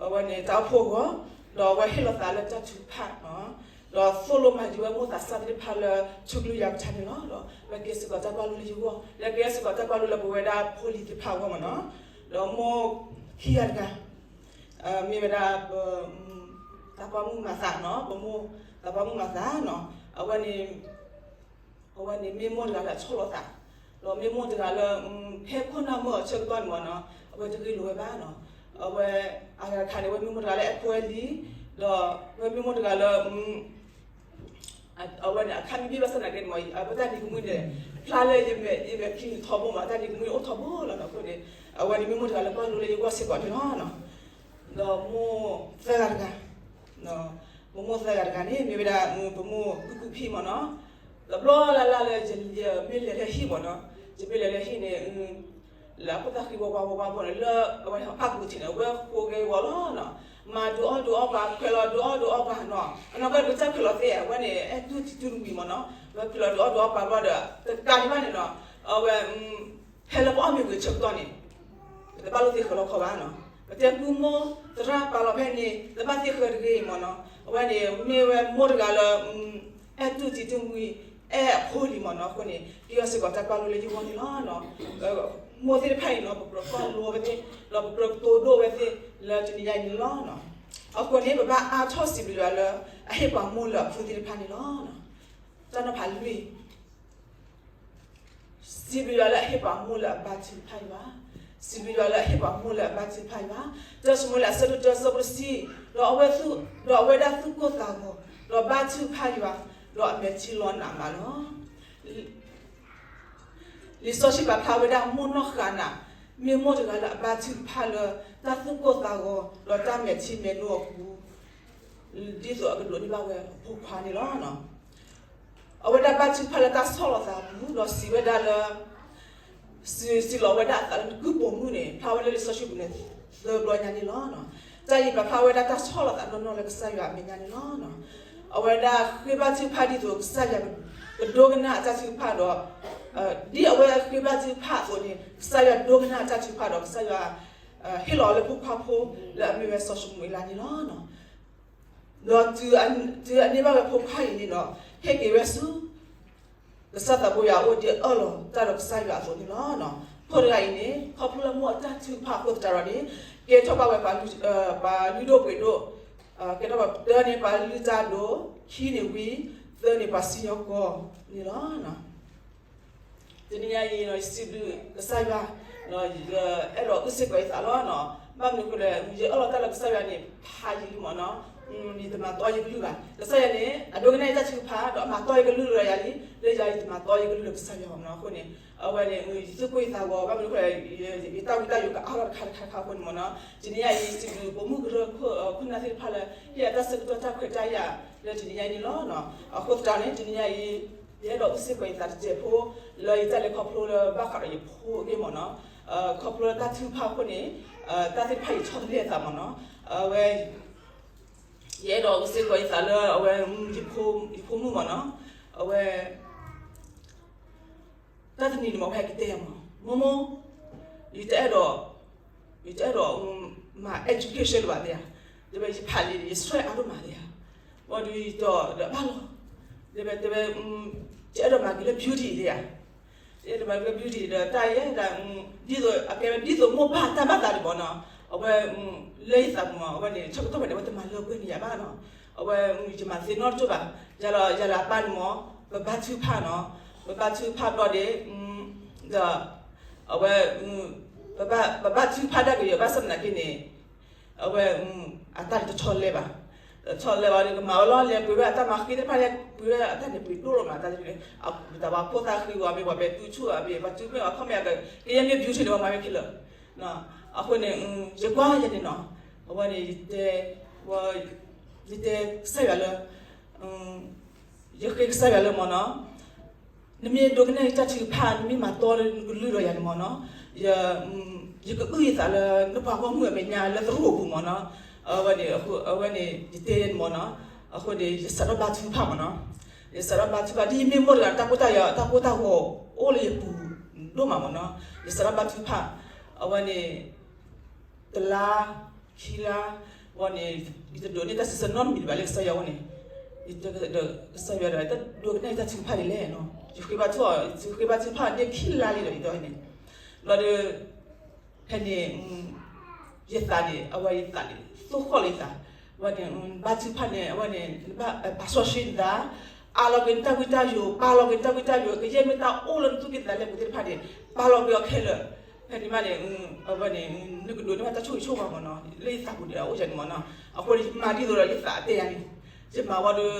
အဝဲန့ၣ် တၢ်အိၣ်ဖှိၣ်အဂီၢ်, ဒီးအဝဲဟ့ၣ်လီၤသးလၢတၢ်ထုကဖၣ်, ဒီးသိၣ်လိမၤယုၤဝဲမိၢ်သးစၢ်သ့ၣ်တဖၣ်လၢထူကလုၢ်ယၤကထါန့ၣ်လီၤ. ဒီးအဝဲကဲစ့ၢ်ကီးတၢ်ကွၢ်လိလၢယဂီၢ်, လၢကဲစ့ၢ်ကီးတၢ်ကွၢ်လိလၢပဝဲဒၣ်ဖိလံၤသ့ၣ်တဖၣ်အဂီၢ်မ့ၢ်နီၤ, ဒီးမိၢ်ခံဂၤတဂၤ မ့ၢ်ဝဲဒၣ် ပ သးပှၢ်မုၣ်မၤသးနီၤ, ပမိၢ်သးပှၢ်မုၣ်မၤသးနီၤ, အဝဲန့ၣ် အဝဲန့ၣ်မ့ၢ်မိၢ်တဂၤလၢအဆီၣ်လီၤသး, ဒီးမ့ၢ်မိၢ်တဂၤလၢ ဖဲခိၣ်နၢ်မုၢ်အဆၢကတီၢ်န့ၣ်မ့ၢ်နီၤ, အဝဲတဂ့ၢ်လိာ်ဝဲဘၣ်နီၤ, အဝဲ အဂၤတခါန့ၣ် အဝဲမ့ၢ်မိၢ်တဂၤလၢအဲၣ်ဖိအဲၣ်လံၤ, ဒီးအဝဲမ့ၢ်မိၢ်တဂၤလၢ အဝဲန့ၣ် အခါမ့ၢ်ဘၣ်ဆၣ်သနာ်က့န့ၣ်မ့ၢ် အဝဲတၢ်နံၤကမှံန့ၣ် ဖျါလၢယမဲာ်ချံန့ၣ်ထီဘိမး, တၢ်နံၤကမှံအိၣ်ထီဘိလီၤနီၤ. အဃိန့ၣ် အဝဲန့ၣ်မ့ၢ်မိၢ်တဂၤလၢကွၢ်လိလၢယဂီၢ်စ့ၢ်ကီးန့ၣ်လီၤ. ဒီးမိၢ်သၢဂၤတဂၤ, ပမိၢ်သၢဂၤတဂၤန့ၣ် မ့ၢ်ဝဲဒၣ် ပမိၢ်ကုၢ်ကုၢ်ဖံမ့ၢ်နီၤ, တဘျီလၢ်လၢ်လၢ ယမ့ၢ်လဲၤလၢဟံၣ်မ့ၢ်နီၤ, ယမ့ၢ်လဲၤလၢဟံၣ်န့ၣ် လၢအခိၣ်သၣ်ဃံဝါဝါဝါဝါဘိန့ၣ် လၢအဝဲဖးကူထံးန့ၣ် အဝဲဃိးက့ၤဝီၤလီၤနီၤ, မၤဒုးအီၣ်ဒုးအီပှၤ ခွဲးလီၤဒုးအီၣ်ဒုးအီပှၤနီၤ, အနီၢ်ကီၢ်ဒုးတၢ်ခွဲးလီၤသ့ အဝဲန့ၣ် အဲၣ်တူၢ်တံတူၢ်တမှံၤမ့ၢ်နီၤ, အဝဲခွဲးလီၤဒုးအီၣ်ဒုးအီပှၤဘျီဒီး တကးဒံးဘၣ်န့ၣ်နီၤ, အဝဲ ဖဲလၢပအီၣ်မ့ၤဝံၤအဆၢကတီၢ်န့ၣ် ပတဘၣ်လိၣ်သ့ၣ်ဃၢၤလီၤခီဘၣ်နီၤ, ပတဲဃုမိၢ်သရၣ်ပာ်လီၤဖဲန့ၣ် တဘၣ်သ့ၣ်ဃၢၤတဂ့ၤမ့ၢ်နီၤ, အဝဲန့ၣ် မ့ၢ်ဝဲမိၢ်တဂၤလၢ အဲၣ်တူၢ်တံတူၢ်တမှံၤ အဲၣ်အဖိလံၤမ့ၢ်နီၤ, အဃိန့ၣ် ကဲထီၣ်စ့ၢ်ကီးတၢ်ကွၢ်လိလၢယဂီၢ်န့ၣ်လီၤ. မိၢ်သ့ၣ်တဖၣ်အံၤနီၤ ပကြၢးကွၢ်လိအဝဲသ့ၣ် ဒီးပကြၢးကတိၤဒိၣ်အဝဲသ့ၣ်လၢတနံၤညါအံၤန့ၣ်လီၤ. အဃိန့ၣ် ပဘၣ်အါထီၣ်စံးဘျုးယွၤလၢ အဟ့ၣ်ပှၤမိၢ်လၢအဖုသ့ၣ်တဖၣ်န့ၣ်လီၤ. တၢ်နီၤဖးလွံၢ် စံးဘျုးယွၤလၢအဟ့ၣ်ပှၤမိၢ်လၢအဘါထုကဖၣ်ယွၤ, စံးဘျုးယွၤလၢအဟ့ၣ်ပှၤမိၢ်လၢအဘါထုကဖၣ်ယွၤ, တၢ်ၡမူၤအ့လး အဆၢဒိၣ်တၢ အဆၢဖိတဆံ, ဒီးအဝဲသူၣ်, ဒီးအဝဲဒၣ်သူၣ်ကိၢ်သးဂီၤ, ဒီးဘါထုကဖၣ်ယွၤ, ဒီးအမဲာ်ထံလီၤနးမးလီၤ. လံာ်စီဆှံပာ်ဖျါဝဲဒၣ်မိၢ်နီၢ်ဃၤနၤ, မ့ၢ်မိၢ်တဂၤလၢအဘါထုကဖၣ်လၢ တၢ်သူၣ်ကိၢ်သးဂီၤ ဒီးတၢ်မဲာ်ထံမဲာ်နိအပူၤ, ဒ်သိးအကဒိးန့ၢ်ဘၣ်ဝဲအဖိခွါန့ၣ်လီၤ. အဝဲဒၣ်ဘါထုကဖၣ်လၢတၢ်ဆီၣ်လီၤသးအပူၤ ဒီးစံးဝဲဒၣ်လၢ စံးလီၤဝဲဒၣ်အသးလၢနကုၢ်ပိာ်မုၣ်န့ၣ် ဖျါဝဲလၢလံာ်စီဆှံပူၤန့ၣ် သၢဘျီညါန့ၣ်လီၤ. တၢ်အံၤပာ်ဖျါဝဲဒၣ်တၢ်ဆီၣ်လီၤသးနီၢ်နီၢ်လၢကစၢ်ယွၤအမဲာ်ညါန့ၣ်လီၤ. အဝဲဒၣ်ဃ့ဘါထုကဖၣ်ဒ်သိးကစၢ်ယွၤကဒိကနၣ်အတၢ်ထုကဖၣ်ဒီး ဒ်အဝဲဃ့ဘါထုကဖၣ်အသိးန့ၣ် ကစၢ်ယွၤဒိကနၣ်အတၢ်ထုကဖၣ်ဒီး ကစၢ်ယွၤဟ့ၣ်လီၤလၢဖိခွါဖိလၢအမ့ၢ်ဝဲစီၤၡမူၤအ့လးန့ၣ်လီၤ. ဒီးတုၤအန့ၢ်ဘၣ်ဝဲဖိခွါအံၤန့ၣ်ဒီး ဟ့ၣ်က့ၤဝဲဆူ ကစၢ်သးဘိယွၤအအိၣ်ဒ်အၢၣ်လီၤတၢ်ဒီးကစၢ်ယွၤအသိးန့ၣ်လီၤ. ဖိတဂၤအံၤန့ၣ် ခီဖျိလၢမိၢ်အတၢ်ထုကဖၣ်အဃိသတးဒီးန့ၣ် ကဲထီၣ်ဘၣ်ဝဲ ပှၤလုၢ်ဒိၣ်ပှ့ၤဒိၣ်, ကဲထီၣ်ဘၣ်တၢန့ၣ် ပှၤလုၢ်တၢ်ဒိၣ်, ခံန့ၣ်ဝံ, သၢန့ၣ်ပှၤစံၣ်ညီၣ်ကွီၢ်န့ၣ်လီၤ. တနံၤညါအံၤ ယစံးဘျုးကစၢ်ယွၤ, ယအဲၣ်ဒိးအုၣ်စ့ၢ်ကီးယသးလီၤ. ဘၣ်မနုၤအဃိလဲၣ် ယအၢၣ်လီၤတၢ်လၢကစၢ်ယွၤန့ၣ် ဖးယံာ်လံမ့ၢ်နီၤ, ယတမၤတီယကလုၢ်ဘၣ်. ကစၢ်ယွၤန့ၣ် အဒိကနၣ်ယတၢ်ထုကဖၣ် ဒီးအမၤတီယကလုၢ်လၢယၤလံ, လၢယၤယတမၤတီယကလုၢ်လၢကစၢ်ယွၤဘၣ်မ့ၢ်နီၤ. အဃိန့ၣ် အဝဲန့ၣ် ယသူၣ်ကိၢ်ယသးဂီၤ ဘၣ်မနုၤအဃိလဲၣ် ယတၢ်ဝံတၢ်ယိးကအါထီၣ်တခါတခါတခါအဃိန့ၣ်မ့ၢ်နီၤ, တနံၤညါအံၤ စံးဘျုးပိာ်မုၣ်ကရၢခိၣ်နၢ်သ့ၣ်တဖၣ်လၢ ဟ့ၣ်အတၢ်ဆၢကတီၢ်တၢ်ခွဲးတၢ်ယာ်လၢတနံၤညါအံၤန့ၣ်လီၤ. အဃိသတးန့ၣ် တနံၤညါအံၤ ယအဲၣ်ဒိးအုၣ်စ့ၢ်ကီးယသးတစဲးဖိ လၢယတၢ်လဲၤခီဖျိလၢဘၣ်ဃးဒီးယဖိအဂ့ၢ်မ့ၢ်နီၤ, ခီဖျိလၢတၢ်ထုကဖၣ်အဃိန့ၣ်, တၢ်သ့ၣ်တဖၣ်ယဆီတလဲအသးမ့ၢ်နီၤ, အဝဲ ယအဲၣ်ဒိးအုၣ်စ့ၢ်ကီးယသးလၢအဝဲ ယဖိမုၣ်မ့ၢ်နီၤ, အဝဲ တၢ်တနံၤန့ၣ်မ့ၢ် အဝဲဟဲက့ၤတဲယၤမ့ၢ် မိၢ်မိၢ်, ယတအဲၣ်ဒိး, ယတအဲၣ်ဒိးမၤ education လၢၤဘၣ်သ့ဧါ, တဲဝဲယဖးလံ ယဆှဲအါဒိၣ်မးသ့ဧါ, ဘၣ်ဒီးယတီၤဒီးဘၣ်လီၤ, တဲဝဲ, တဲဝဲ, ယအဲၣ်ဒိးမၤက့ၤလၢ beauty သ့ဧါ, ယအဲၣ်ဒိးမၤက့ၤလၢ beauty ဒီးတၢ်ယဲဒၣ်, ဒ်သိးအကဲဝဲဒ်သိးမိၢ်ပၢ်တၢ်ဘၣ်သးဒံးမ့ၢ်နီၤ, အဝဲ လၢယသးပူၤမ့ၢ် အဝဲန့ၣ် ဆၢကတီၢ်ဖဲန့ၣ် အဝဲတမၤလၢပှဲၤန့ၣ်ယၤဘၣ်နီၤ, အဝဲ ယမၤသ့နီတကၠိၢ်ဘၣ်, ယၤလီၤ ယၤလီၤအပၢ်န့ၣ်မ့ၢ် ပဘါထုကဖၣ်နီၤ, ပဘါထုကဖၣ်ဘျီဒီး, ဒီး အဝဲ ပဘါထုကဖၣ်ဒၣ်က့ၤယၤဘၣ်ဆၣ်သနာ်က့န့ၣ်, အဝဲ အတၢ်န့ၣ်တဆီတလဲဘၣ်, တဆီတလဲဘၣ်ဒီး ကမၤဝဲလီၤ လဲၤပှ့ၤဝဲအတၢ်မၤဃ့သ့ၣ်တဖၣ် လဲၤပှ့ၤဝဲအတၢ်န့ၣ် ပှ့ၤဒိၣ်လီၤမး တၢ်န့ၣ်, တၢ်ပှၤဖိသၣ်ဃံဝဲမ့ၢ် ပှၤပဲာ်တူဆူၣ်အဘ့ၣ် ပှၤတူမ့ၢ်အခီၣ်မ့ၢ် ကယဲၢ်မ့ၢ် beauty န့ၣ် ပှၤမၤမ့ၢ်ခဲလၢာ်, အဃိန့ၣ် ယကွၢ်ယဲန့ၣ်နီၤ, အဝဲန့ၣ် ယတဲ, ယတဲကစၢ်ယွၤလၢ ယဃ့ကစၢ်ယွၤလၢမ့ၢ်နီၤ, နမ့ၢ်ဒိကနၣ်ယတၢ်ထုကဖၣ် နမ့ၢ်မၤတီလၢနကလုၢ်ဒီးယၤန့ၣ်မ့ၢ်နီၤ, ယကအုၣ်ယသးလၢနပှၤဂီၢ်မုၢ်အမဲာ်ညါလၢသရိာ်ပူၤမ့ၢ်နီၤ, အဝဲန့ၣ် အဝဲန့ၣ် ယတဲန့ၣ်မ့ၢ်နီၤ, အဃိန့ၣ် ယစးထီၣ်ဘါထုကဖၣ်မ့ၢ်နီၤ, ယစးထီၣ်ဘါထုကဖၣ် ဒ်ယမ့ၢ်မိၢ်တဂၤ တၢ်ကိၢ်တၢ်ဂီၤ တၢ်ကိၢ်တၢ်ဂီၤအိၣ်လၢယပူၤဒိၣ်မးမ့ၢ်နီၤ, ယစးထီၣ်ဘါထုကဖၣ်, အဝဲန့ၣ် တလါ ခံလါ ဝဲန့ၣ် ယတဒိးန့ၢ်တၢ်စံးဆၢနီတမံၤဘၣ်လၢကစၢ်ယွၤအအိၣ်န့ၣ်, ကစၢ်ယွၤဒီး တဒိကနၣ်ယတၢ်ထုကဖၣ်ဒ်လဲၣ်နီၤ, ယဃ့ဘါထု, ယဃ့ဘါထုကဖၣ်န့ၣ်ခံလါလံဒီးယတဲန့ၣ်, ဘျီဒီး ဖဲန့ၣ် ယသးန့ၣ် အဝဲယသးန့ၣ် သိၣ်ဃီၣ်လၢယသး, ဝဲန့ၣ် ဘါထုကဖၣ်န့ၣ် အဝဲန့ၣ် ပာ်စီဆှံနသး, အးလီၤက့ၤနတၢ်ဝံတၢ်ယိး, ပာ်လီၤက့ၤနတၢ်ဝံတၢ်ယိး ကယဲၢ်မ့ၢ်တၢ်အိၣ်လၢနသူၣ်ကံၢ်သးလဲပူၤသ့ၣ်တဖၣ်န့ၣ် ပာ်လီၤက့ၤအီၤခဲလၢာ်, ဖဲန့ၣ်မးန့ၣ် အဝဲန့ၣ် နကဒိးန့ၢ်ဘၣ်တၢ်ဆိၣ်ဂ့ၤဆိၣ်ဝါမ့ၢ်နီၤ လၢယသးပူၤန့ၣ် အအိၣ်ယၤန့ၣ်မ့ၢ်နီၤ, အဃိန့ၣ် ယမၤဒ်သိးဒီးယသးတဲယၤန့ၣ်, ယမၤဝဲဒီး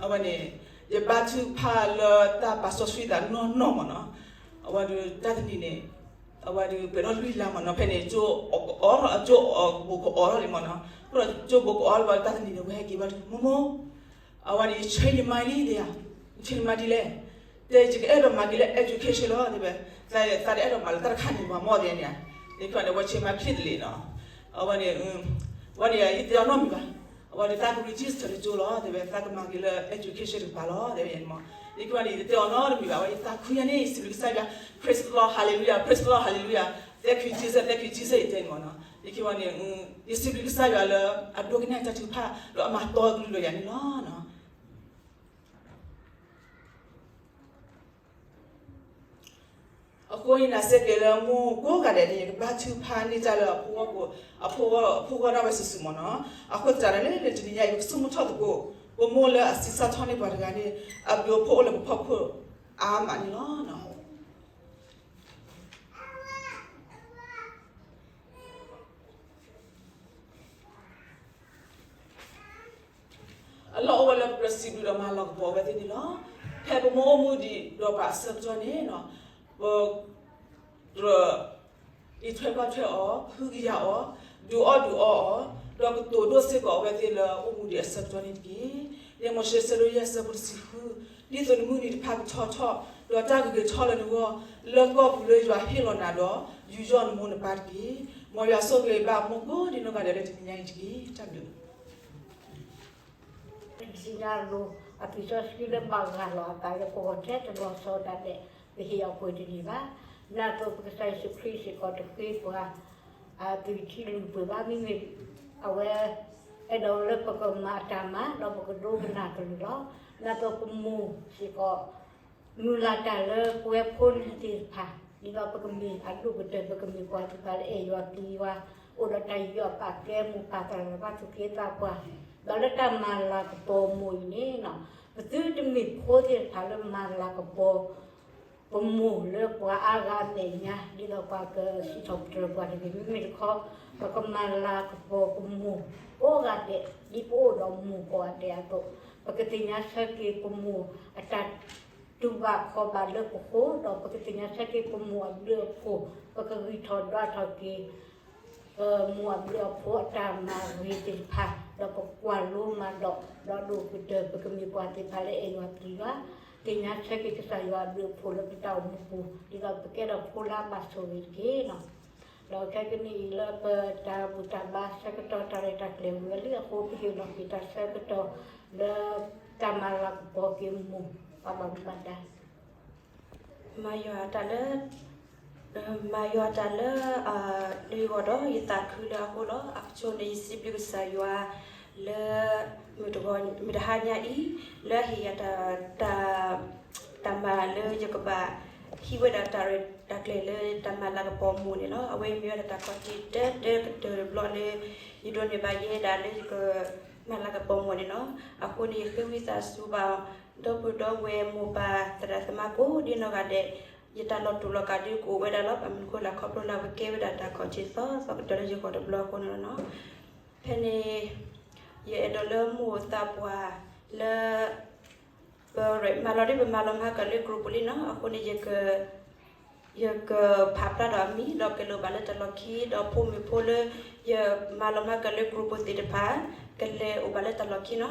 အဝဲန့ၣ် ယဘါထုကဖၣ်လၢတၢ်ပာ်စီဆှံသးနီၢ်နီၢ်မ့ၢ်နီၤ, အဝဲဒီးတၢ်တနံၤန့ၣ် အဝဲဒီးပှဲၤထီၣ်လွံၢ်လါမ့ၢ်နီၤ, ဖဲန့ၣ် ကၠိအီၣ်ထီၣ် ကၠိဘိးကအီၣ်ထီၣ်လံမ့ၢ်နီၤ, အဃိဒီးကၠိဘိးကအီၣ်ထီၣ်လံဘၣ် တၢ်တနံၤန့ၣ် ဝဲဟဲက့ၤဘၣ်ဒီး မိၢ်မိၢ် အဝဲန့ၣ် ယ change my mind လံဒ်ယၤ, ယ change my mind ဒ်လဲၣ်, တဲယကအဲၣ်ဒိးမၤက့ၤလၢ education လီၤ တဲဝဲ, သးတအဲၣ်ဒိးမၤလၢတၢ်တခါန့ၣ် ပှၤမီၢ်ဒ်န့ၣ်ဧါ, ဒ်န့ၣ်ဝဲ change my mind တလံၤနီၤ, အဝဲန့ၣ် ဝဲန့ၣ် ယတဲအီၤနီတမံၤဘၣ်, အဝဲန့ၣ် သးက register လၢကၠိလီၤ တဲဝဲ, သးကမၤက့ၤလၢ education တကပၤလီၤ တဲဝဲန့ၣ်မ့ၢ်, ဒ်န့ၣ်ဝဲန့ၣ် ယတဲအီၤနီတမံၤဘၣ်, အဝဲယသးခုညါန့ၣ် ယစံးဘျုးကစၢ်ယွၤ, praise the Lord, hallelujah, praise the Lord, hallelujah, thank you Jesus, thank you Jesus ယတဲန့ၣ်မ့ၢ်နီၤ, ဒ်န့ၣ်ဝဲန့ၣ် ယစံးဘျုးကစၢ်ယွၤလၢ အဒိကနၣ်တၢ်ထုကဖၣ် ဒီးအမၤတီကလုၢ်ဒီးယၤန့ၣ်လီၤ. အဃိယနာ်စ့ၢ်ကီးလၢမိၢ်ကိးဂၤဒဲးန့ၣ် ယကဘါထုကဖၣ်န့ၢ်တၢ်လၢ အဖိဂီၢ် အဖိဂီၢ်ဒၣ်ဝဲစုာ်စုာ်မ့ၢ်နီၤ, အဃိသတးဒီးလၢတနံၤညါအံၤ ပကဆိကမိၣ်ထီၣ်သကိး ပမိၢ်လၢအဆံးစၢ်ထီၣ်န့ၢ်ပှၤတဂၤန့ၣ် အဘျုးအဖှိၣ်အိၣ်လၢပဖီခိၣ်အါမးန့ၣ်လီၤ. အလီၢ်အိၣ်ဝဲလၢပကြၢးစံးဘျုးဒီးမၤလၤကပီၤအဝဲသ့ၣ်န့ၣ်လီၤ. ဖဲပမိၢ်အိၣ်မူဒံးဒီးပှၤအဆၢကတီၢ်န့ၣ် ပကြၢးအံးထွဲကွၢ်ထွဲအီၤ, ကဟုကယာ်အီၤ, ဒုးအီၣ်ဒုးအီအီၤ, ဒီးကတိၤဒိၣ်စ့ၢ်ကီးအဝဲသ့ၣ်လၢအိၣ်မူဒံးအဆၢကတီၢ်န့ၣ်တက့ၢ်. လံာ်မိၤၡ့ အဆၢဒိၣ်ယဲၢ် အဆၢဖိတဆံဃု, ဒ်သိးနမုၢ်နံၤတဖၣ်ကထီထီၣ်, ဒီးတၢ်ဂ့ၤကထီၣ်လၢနဂီၢ်, လၢကီၢ်ပူၤလၢယွၤဟ့ၣ်လီၤနၤဒီး ယူးယီၣ်နမိၢ်နပၢ်တက့ၢ်. မ်ယွၤဆိၣ်ဂ့ၤဘၣ်မိၢ်ကိးဒံနီၢ်ဂၤဒဲးလၢတနံၤညါအံၤတက့ၢ်. တၢ်ဘျုး ပကစံးညါလိာ်အပျံၤစီဆှံလၢဘၣ်ဂၤလီၤအသးလၢပဂီၢ်ထဲတဘျီဃီဒၣ်လဲာ် ပဟ့ၣ်အီၤပှဲၤတန့ၢ်ဘၣ်. နာ်သိးပကစၢ်ယ့ၣ်ၡူးခရံာ်စ့ၢ်ကီးတဃ့ပှၤ အသွံၣ်ထံလုၢ်ပှ့ၤဘၣ် မ့မ့ၢ်အဝဲ အဲၣ်ဒိးလၢပကမၤအတၢ်မၤ ဒီးပကဒိကနၣ်ကလုၢ်လီၤ. နာ်သိးပမိၢ်စ့ၢ်ကီး မုၢ်လၢ်တၢ်လၢပဝဲဖိလံၤသ့ၣ်တဖၣ် ဒ်သိးပကမ့ၢ်အဒိၣ်ကတၢၢ် ပကမ့ၢ်ပှၤသ့ၣ်တဖၣ်လၢအဲၣ်ယွၤပျံၤယွၤ အိၣ်ဒီးတၢ်ယူးယီၣ်ပာ်ကဲမိၢ်ပၢ်သရၣ်သမါသူၣ်က့သးပှၢ်, ဒီးလၢတၢ်မၤလၤကပီၤမိၢ်အံၤန့ၣ် ပသုတမ့ၢ်ဖိသ့ၣ်တဖၣ်လၢမၤလၤကပီၤ ပမိၢ်လၢပှၤအါဂၤအမဲာ်ညါ ဒ်သိးပှၤကစံးထီၣ်ပတြၢၤပှၤတဂ့ၤ. မ့မ့ၢ်တခီ ပကမၤလၤကပီၤပမိၢ်ကိးဂၤဒဲး ဒ်ပအိၣ်ဒီးမိၢ်ကိးဂၤဒဲးအသိး, ပကသ့ၣ်ညါဆၢက့ၤပမိၢ်အတၢ်တူၢ်ဘၣ်ခီၣ်ဘၣ်လၢပဃိ, ဒီးပကသ့ၣ်ညါဆၢက့ၤပမိၢ်အဘျုးအဖှိၣ်, ပကဂံၢ်ထီၣ်ဒွးထီၣ်က့ၤ မိၢ်အဘျုးအဖှိၣ်အတၢ်မၤဂ့ၤသ့ၣ်တဖၣ်, ဒီးပကွၢ်လိမၤဒိး ဒီးဒိၣ်ကတၢၢ် ပကမ့ၢ်ပှၤသ့ၣ်တဖၣ်လၢအဲၣ်ယွၤပျံၤယွၤ, သ့ၣ်ညါဆၢက့ၤကစၢ်ယွၤအဘျုးအဖှိၣ်လၢပတၢ်အိၣ်မူပူၤ ဒ်သိးပကဲထီၣ်ဖိလၢအဘၣ်ဆိၣ်ဂ့ၤတက့ၢ်လီၤ. ဒီးခဲကနံၣ်အံၤလၢပတၢ်ဘူၣ်တၢ်ဘါဆၢကတီၢ်တၢ်ရဲၣ်တၢ်ကျဲၤဝံၤလံအဃိ ပဟ့ၣ်လီၤက့ၤတၢ်ဆၢကတီၢ်လၢတၢ်မၤလၤကပီၤက့ၤမိၢ် ပှၤဘၣ်မူဘၣ်ဒါ မၤယွၤတၢ်လၢ မၤယွၤတၢ်လၢ လၢယဂီၢ်ဒီးယသးခုလၢအဃိလီၤ. အဆိန့ၣ်ယစံးဘျုးကစၢ်ယွၤ လၢ မုၢ်တဟါညါအံၤ လၢအဟ့ၣ်ယၤ တၢ်မၤလၢယကဘၣ် ဟံးဝဲဒၣ်တၢ်ရဲၣ်တၢ်ကျဲၤလၢတၢ်မၤလၤကပီၤမိၢ်န့ၣ်လီၤ. အဝဲမ့ၢ်ဝဲဒၣ်တၢ်ခီၣ်ထံးတၢတၢကတၢၢ်တဘျီလၢ ယဒိးန့ၢ်ဘၣ်ယဲဒၣ်လၢယက မၤလၤကပီၤမိၢ်န့ၣ်လီၤ. အဃိန့ၣ် ယဃ့ဝံသးစူၤဘၣ် ဒီပုၢ်ဒီဝဲၢ်မိၢ်ပၢ်သရၣ်သမါကိးဒ်နီၢ်ဂၤဒဲး, ယတၢ်လီၤတူာ်လီၤကာ်ဒုးကအိၣ်ဝဲဒၣ်လီၤ. ဘၣ်မနုၤအဃိလဲၣ် ခီဖျိလၢအဝဲကဲဝဲဒၣ်တၢ်ခီၣ်ထံးသီသီကတၢၢ်လၢယဂီၢ်တဘျီအဃိန့ၣ်လီၤ. ဖဲန့ၣ် ယအဲၣ်ဒိးလၢမိၢ်သးပှၢ်လၢ ပမၤလီၤဒ်ပမၤလီၤမၤကၤလၢ group ပူၤလံနီၤ. အဃိန့ၣ် ယကဖးဖျါဒီးအမံၤ ဒီးကလဲၤအိၣ်ဘၣ်လၢတၢ်လီၢ်ခံ ဒီးဖိမုၣ်ဖိလၢ ယမၤလီၤမၤကၤလၢ group ပူၤသ့ၣ်တဖၣ် ကလဲၤအိၣ်ဘၣ်လၢတၢ်လီၢ်ခံနီၤ.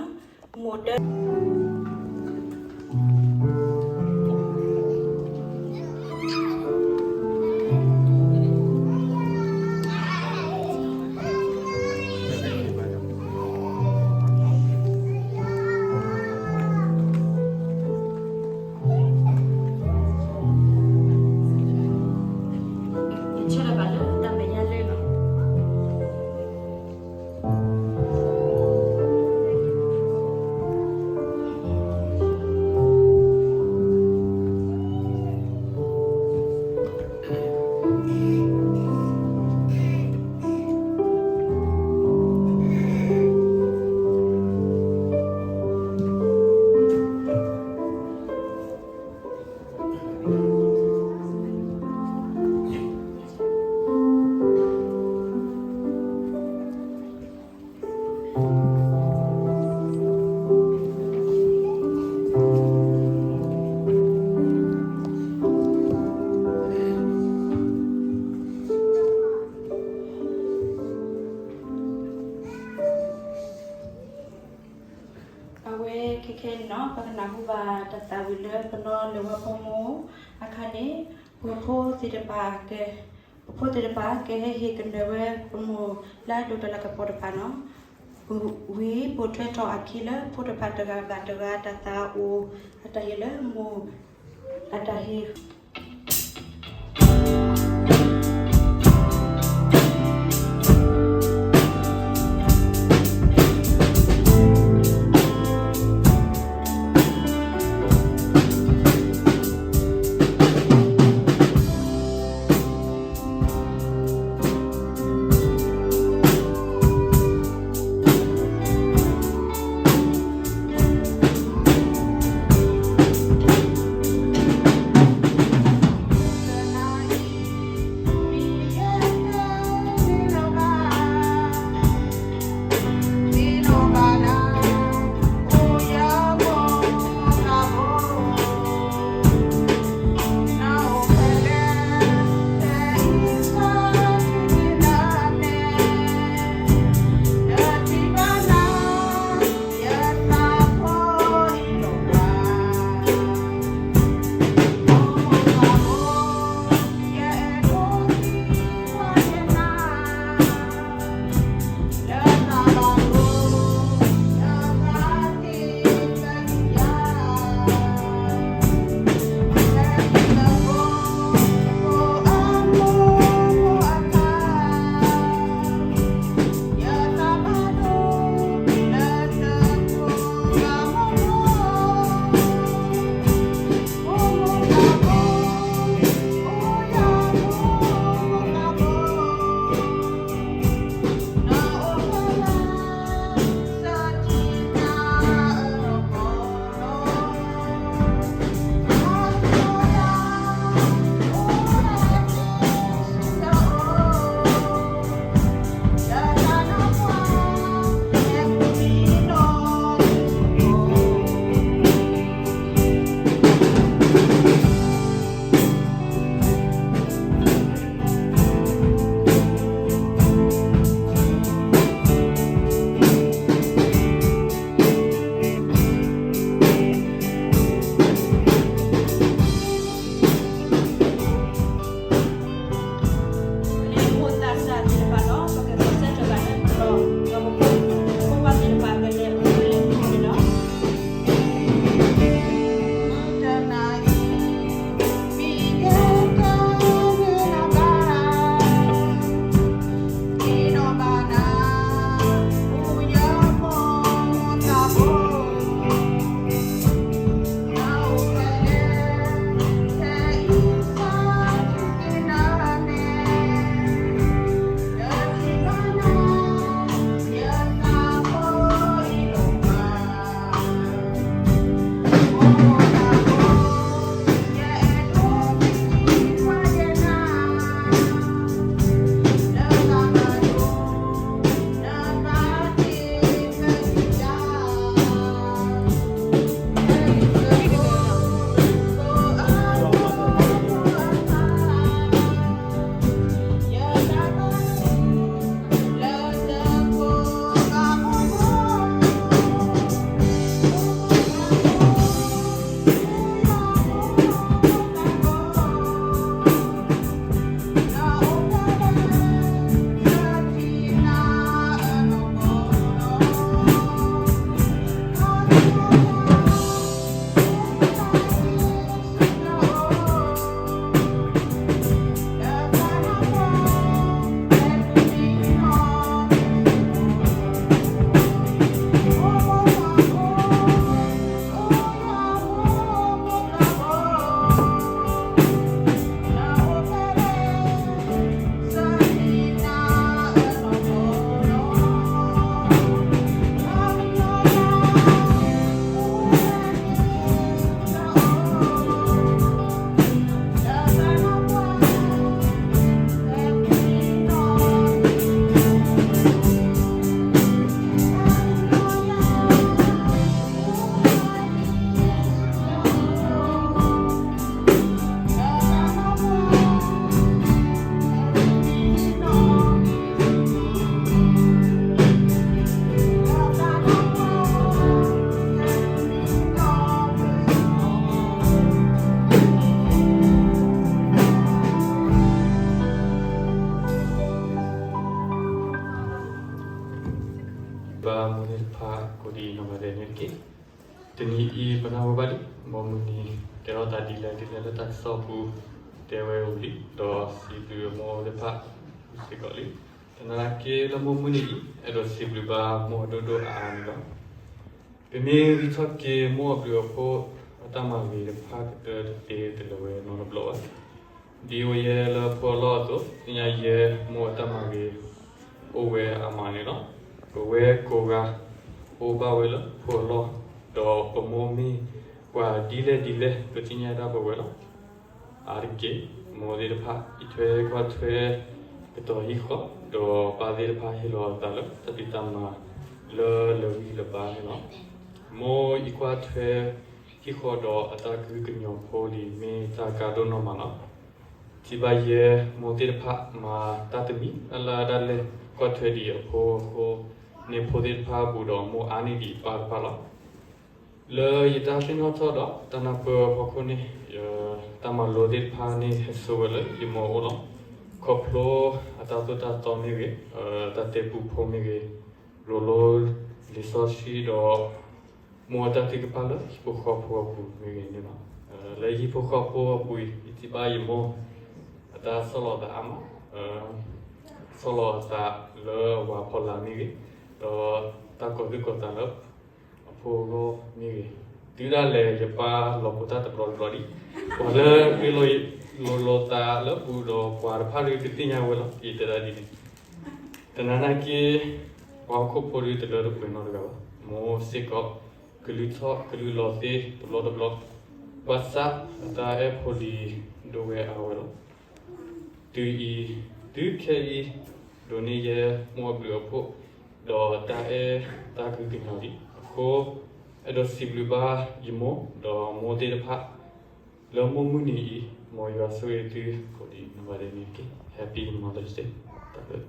မိၢ်တၢ ယဆၢထၢၣ်ဘၣ်လၢတၢ်မဲာ်ညါလၢ အဝဲခဲခဲန့ၣ်နီၤ ပကနၢ်ဟူဘၣ်တၢ်သးဝံၣ်လၢပနီၢ်လဲၤဝဲဖိမုၣ်အခါန့ၣ် ပဖိသ့ၣ်တဖၣ် ပဖိသ့ၣ်တဖၣ်ကဟဲဟ့ၣ်ကနၢၤဝဲပမိၢ်လၢအဒိးတၢ်လၤကပီၤတဖၣ်နီၤ. ဝံၤပိာ်ထွဲထီၣ်အခံလၢဖိတဖၣ်တဂၤဘၣ်တဂၤတၢ်သးအိၣ် အတၢ်ဟ့ၣ်လၢမိၢ် အတၢ်ဟ့ၣ် အဝဲ ဘၣ်မိၢ်သ့ၣ်တဖၣ်ကိးဒံးနီၢ်ဂၤဒဲးန့ၣ်တက့ၢ်. တနံၤအံၤ ပနၢ်ဟူဘၣ်လံ မ်မုၢ်နံၤ ကဲထီၣ်သးဒ်လဲၣ်ဒ်လဲၣ်လၢတၢ်ကစီၣ်ပူၤ တဲဝဲဝံၤလံ ဒီးစံးဘျုးမိၢ်သ့ၣ်တဖၣ်စ့ၢ်ကီးလံ. သနာ်က့လၢမုၢ်မုၢ်နံၤအံၤ အဲၣ်ဒိးစံးဘျုးဘၣ်မိၢ်အဒိၣ်ဒိၣ်အါအါန့ၣ်လီၤ. ပမ့ၢ်ဂံၢ်ထီၣ်က့ၤမိၢ်အဘျုးအဖှိၣ် အတၢ်မၤဂ့ၤတဖၣ်ကတၢၢ်တသ့တလၢၤဝဲနီတဘျီဘၣ်. ဒ်အိၣ်ယဲလၢဖိအလီၢ်အသိး သ့ၣ်ညါယဲမိၢ်အတၢ်မၤဂ့ၤ အိၣ်ဝဲအါမးန့ၣ်လီၤ. ပဝဲကိးဂၤ အိၣ်ဘၣ်ဝဲလၢဖိအလီၢ် ဒီးပမိၢ်မ့ၢ်ပှၤဒ်လဲၣ်ဒ်လဲၣ် ပသ့ၣ်ညါတၢ်ပဝဲလီၤ. အါတက့ၢ် မိၢ်သ့ၣ်တဖၣ် အံးထွဲကွၢ်ထွဲ ကတီၤဟံၣ်ဃီ ဒီးပၢ်သ့ၣ်တဖၣ်ဟ့ၣ်လီၤအသးလၢ တၢ်ဖံးတၢ်မၤလၢလၢဂံၢ်လၢဘါန့ၣ်လီၤ. မိၢ်အံးကွၢ်ထွဲ ဟံၣ်ဃီဒီးအတၢ်ကဟုကညီၤဖိလံၤ မ့ၢ်တၢ်ကါဒိၣ်နီၢ်မးလီၤ. ထံၣ်ဘၣ်ယဲမိၢ်သ့ၣ်တဖၣ် မၤတၢ်တမံၤလၢ်လၢ်ဒၣ်လဲာ် ကွၢ်ထွဲဒံးအဖိအဃိ န့ၢ်ဖိသ့ၣ်တဖၣ်အပူၤဒီး မိၢ်အါန့ၢ်ဒံးပၢ်တဖၣ်လီၤ. လၢယတၢ်သ့ၣ်နီၣ်ထီၣ်ဒီး တၢ်နၢ်ပၢၢ်အဖီခိၣ်န့ၣ် တၢ်မၤလိသ့ၣ်တဖၣ်န့ၣ် ဟဲဆိဝဲလၢယမိၢ်အအိၣ်လီၤ. ခီဖျိအတၢ်သိၣ်တၢ်သီမ့ၢ်ဂ့ၤ, တၢ်တဲပူဖိမ့ၢ်ဂ့ၤ, ရိၤလိလံာ်စီဆှံဒီး မိၢ်အတၢ်ထုကဖၣ်လၢဟံၣ်ဖိဃီဖိအပူၤမ့ၢ်ဂ့ၤန့ၣ်လီၤ. လၢဟံၣ်ဖိဃီဖိအပူၤအံၤ ယထံၣ်ဘၣ်ယမိၢ် အတၢ်ဆီၣ်လီၤသးအါမး, ဆီၣ်လီၤအသးလၢအဝၤဖီလာ်မ့ၢ်ဂ့ၤ, ဒီးတၢ်ကီၤသူၣ်ကီၤသးလၢအဖိအဂီၢ်မ့ၢ်ဂ့ၤ, တုၤဒၣ်လဲာ်ယပၢ်လီၤဖိတၢ်တဘျီတဘျီဒံး, ပှၤလၢပှ့ၤလိာ်လိာ်သးလၢပူၤဒီးပှၤတဖၣ်ဒုးကသ့ၣ်ညါဝဲလီၤ. ယတဲဒၣ်ဒ်န့ၣ်, သနာ်က့ ပှၤဟီၣ်ခိၣ်ဖိဒုးတလၢတပှဲၤနီတဂၤဘၣ်. မိၢ်စ့ၢ်ကီး ကလုၢ်ထီၣ်ကလုၢ်လီၤသ့တဘျီတဘျီ, ဘၣ်ဆၣ်အတၢ်အဲၣ်ဖိလံၤဒိၣ်ဝဲအါဝဲလီၤ. တုၤအံၤ တုၤခဲအံၤ ဒိးန့ၢ်ယဲမိၢ်အဘျုးအဖှိၣ် ဒီးတၢ်အဲၣ်တၢ်ကဟုကညီၤလံအဃိ, အဲၣ်ဒိးစံးဘျုးဘၣ်ယမိၢ်ဒီးမိၢ်သ့ၣ်တဖၣ် လၢမုၢ်မုၢ်နံၤအံၤ, မ်ယွၤဆိၣ်ဂ့ၤသုကိးဒံးနီၢ်ဂၤဒဲးန့ၣ် Happy Mother's Day. တၢ်ဘျုး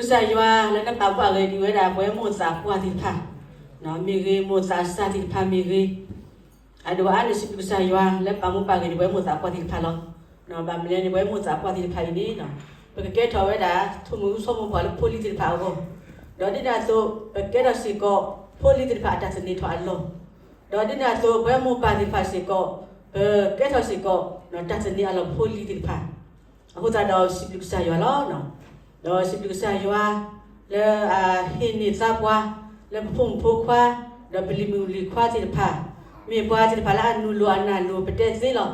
ကစၢ်ယွၤလၢနပာ်မူပာ်ဂဲၤဒံးဝဲဒၣ်ပဝဲမိၢ်သးပှၢ်သ့ၣ်တဖၣ် မ့ၢ်ဂ့ၤ, မိၢ်သးစၢ်သ့ၣ်တဖၣ်မ့ၢ်ဂ့ၤ, အဒိၣ်အါန့ၣ် စံးဘျုးကစၢ်ယွၤလၢပာ်မူပာ်ဂဲၤဒံးပဝဲမိၢ်သးပှၢ်သ့ၣ်တဖၣ်လီၤ. ဘၣ်မနုၤလဲၣ်န့ၣ် ပဝဲမိၢ်သးပှၢ်သ့ၣ်တဖၣ်အံၤန့ၣ် ပကကဲထီၣ်ဝဲဒၣ် ထိၣ်မုၢ်အူဆီမိၢ်ပှၢ်လၢဖိလံၤသ့ၣ်တဖၣ်အဂီၢ်, ဒီးဒ်န့ၣ်အသိး ပကဲထီၣ်စ့ၢ်ကီးဖိလံၤသ့ၣ်တဖၣ်အတၢ်သန့ၤထီၣ်အလီၢ်, ဒီးဒ်န့ၣ်အသိး ပဝဲမိၢ်ပၢ်သ့ၣ်တဖၣ်စ့ၢ်ကီး ပကဲထီၣ်စ့ၢ်ကီး တၢ်သန့ၤအလီၢ်ဖိလံၤသ့ၣ်တဖၣ် အဃိသတးဒီးစံးဘျုးကစၢ်ယွၤလီၤ. ဒီးစံးဘျုးကစၢ်ယွၤ လၢအဟ့ၣ်န့ၢ်သါပှၤ လၢပဖိမုၣ်ဖိခွါ ဒီးပလံၤမုၣ်လံၤခွါသ့ၣ်တဖၣ် မ့ၢ်ပှၤသ့ၣ်တဖၣ်လၢအနုာ်လီၤအနၢ်လိၤပတဲသ့လီၤ.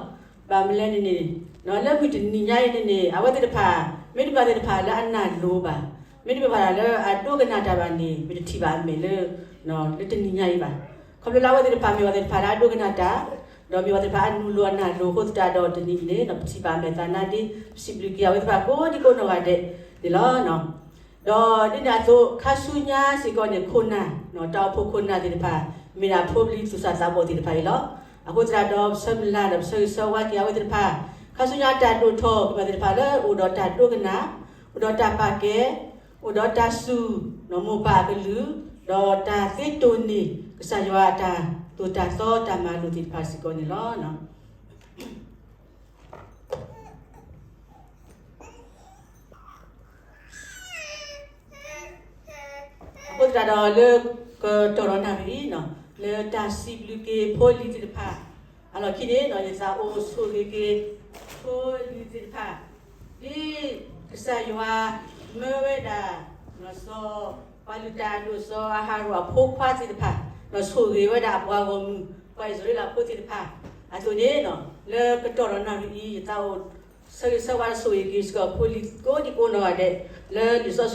ဘၣ်မနုၤလဲၣ်န့ၣ်န့ၣ် လၢမုၢ်တနံၤညါအံၤန့ၣ်န့ၣ် အဝဲသ့ၣ်တဖၣ် မ့တမ့ၢ်ပှၤသ့ၣ်တဖၣ်လၢအနၢ်လိၤဘၣ်, မ့တမ့ၢ်ပှၤလၢအဒိကနၣ်တၢ်ဘၣ်န့ၣ် ပတထံၣ်ဘၣ်အမဲာ်လၢ လၢတနံၤညါအံၤဘၣ်. ခီဖျိလၢအဝဲသ့ၣ်တဖၣ်မ့ၢ်ပှၤသ့ၣ်တဖၣ်လၢအဒိကနၣ်တၢ် ဒီးမ့ၢ်ပှၤသ့ၣ်တဖၣ်အနုာ်လီၤအနၢ်လိၤအဃိသတးဒီးတနံၤအံၤန့ၣ် ပထံၣ်ဘၣ်အမဲာ်သးနါဒ့ ပစံးဘျုးက့ၤအဝဲသ့ၣ်တဖၣ်ကိးဒံကိးနီၢ်ဂၤဒဲးန့ၣ်လီၤ. ဒီးဒ်န့ၣ်အသိး ခါဆူညါစ့ၢ်ကီးန့ၣ် ခိၣ်နၢ် တၢ်အိၣ်ဖှိၣ်ခိၣ်နၢ်သ့ၣ်တဖၣ် မ့ၢ်ဒၣ်ဖိပလံၤသူၣ်စၢ်သးဘီၣ်သ့ၣ်တဖၣ်အံၤလီၤ. အဃိသတးဒီး ပဆၢမုၢ်လၢ်ဒီးပဆၢဂ့ၤဆၢဝါက့ၤအဝဲသ့ၣ်တဖၣ် ခါဆူညါတၢ်ဒိၣ်ထီၣ်က့ၤပှၤသ့ၣ်တဖၣ်လၢအိၣ်ဒီးတၢ်ဒိကနၣ်, အိၣ်ဒီးတၢ်ပာ်ကဲ, အိၣ်ဒီးတၢ်စူၢ် မိၢ်ပၢ်အကလုၢ်, ဒီးတၢ်သ့တိၢ်န့ၢ် ကစၢ်ယွၤအတၢ်သိၣ်တၢ်သီတၢ်မၤလိာ်သ့ၣ်တဖၣ်စ့ၢ်ကီးန့ၣ်လီၤ. အဃိသတးဒီးလၢကတီၢ်ဒီးနၣ်ရံၣ်အံၤ လၢတၢ်စံးဘျုးက့ၤဖိလံၤသ့ၣ်တဖၣ် အလီၢ်ခံန့ၣ် ယသးအိၣ်ဆိၣ်ဂ့ၤက့ၤ ဖိလံၤသ့ၣ်တဖၣ် ဒ်ကစၢ်ယွၤမၢဝဲဒၣ် စီၤ ပှၤလုၢ်တၢ်အဒိၣ် စီၤအၤဟရိၣ်အဖိခွါသ့ၣ်တဖၣ် ဒီးဆိၣ်ဂ့ၤဝဲဒၣ်အပှၤဂီၢ်မုၢ် ပှၤအံၣ်စရ့လးဖိသ့ၣ်တဖၣ် အသိးန့ၣ် လၢကတီၢ်ဒီးနၣ်ရံၣ်အံၤ ယသးအိၣ် ဆၢဂ့ၤဆၢဝါဆိၣ်ဂ့ၤက့ၤစ့ၢ်ကီးဖိလံၤကိးဒံကိးနီၢ်ဂၤဒဲး လၢလံာ်စီဆှံ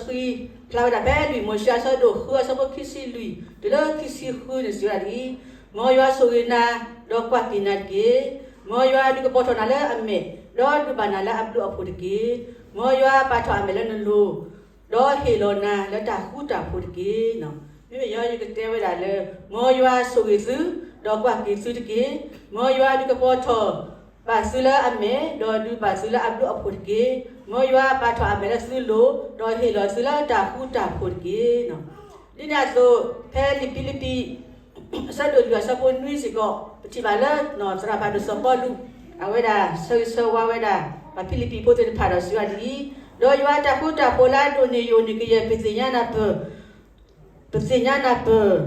ဖျါဝဲဒၣ်ဖဲလွံၢ်မိၤၡ့အဆၢဒိၣ်ဃုအဆၢဖိခံဆံလွံၢ် တုၤလၢခံဆံဃုန့ၣ်စံးဝဲဒၣ်ဒ်အံၤ, မ်ယွၤဆိၣ်ဂ့ၤနၤ ဒီးကွၢ်က့ၤနၤတက့ၢ်. မ်ယွၤဒုးကပီၤထီၣ်နၤလၢအမဲာ်, ဒီးဒုးဘၣ်နၤလၢအဘျုးအဖှိၣ်တက့ၢ်. မ်ယွၤပာ်ထီၣ်အမဲာ်လၢနလိၤ ဒီးဟ့ၣ်လီၤနၤလၢတၢ်ဃူတၢ်ဖိးတက့ၢ်. မ့မ့ၢ်ယဲယကတဲဝဲဒၣ်လၢ မ်ယွၤဆိၣ်ဂ့ၤသု, ဒီးကွၢ်က့ၤသုတက့ၢ်. မ်ယွၤဒုးကပီၤထီၣ်ဘၣ်သုလၢအမဲာ်, ဒီးဒုးဘၣ်သုလၢအဘျုးအဖှိၣ်တက့ၢ်. မ်ယွၤပာ်ထီၣ်အမဲာ်လၢသုလိၤ, ဒီးဟ့ၣ်လီၤသုလၢတၢ်ဃူတၢ်ဖိးတက့ၢ်. ဒ်န့ၣ်အသိး ဖဲလံာ်ဖံလံးပံး အဆၢဒိၣ်လွံၢ်အဆၢဖိနွံစ့ၢ်ကီး ပထံၣ်ဘၣ်လၢ သရၣ်ဖးဒိၣ်စီၤပီလူး အဝဲဒၣ်ဆၢဂ့ၤဆၢဝါဝဲဒၣ် ပှၤဖံလံးပံးဖိသ့ၣ်တဖၣ်ဒီးစံးဝဲဒၣ်ဒ်အံၤ, ဒီးယွၤအတၢ်ဃူတၢ်ဖိးလၢအဒိၣ်န့ၢ်ယိာ်န့ၢ်ကယဲၢ် ပသ့ၣ်ညါနၢ်ပၢၢ် ပသ့ၣ်ညါနၢ်ပၢၢ်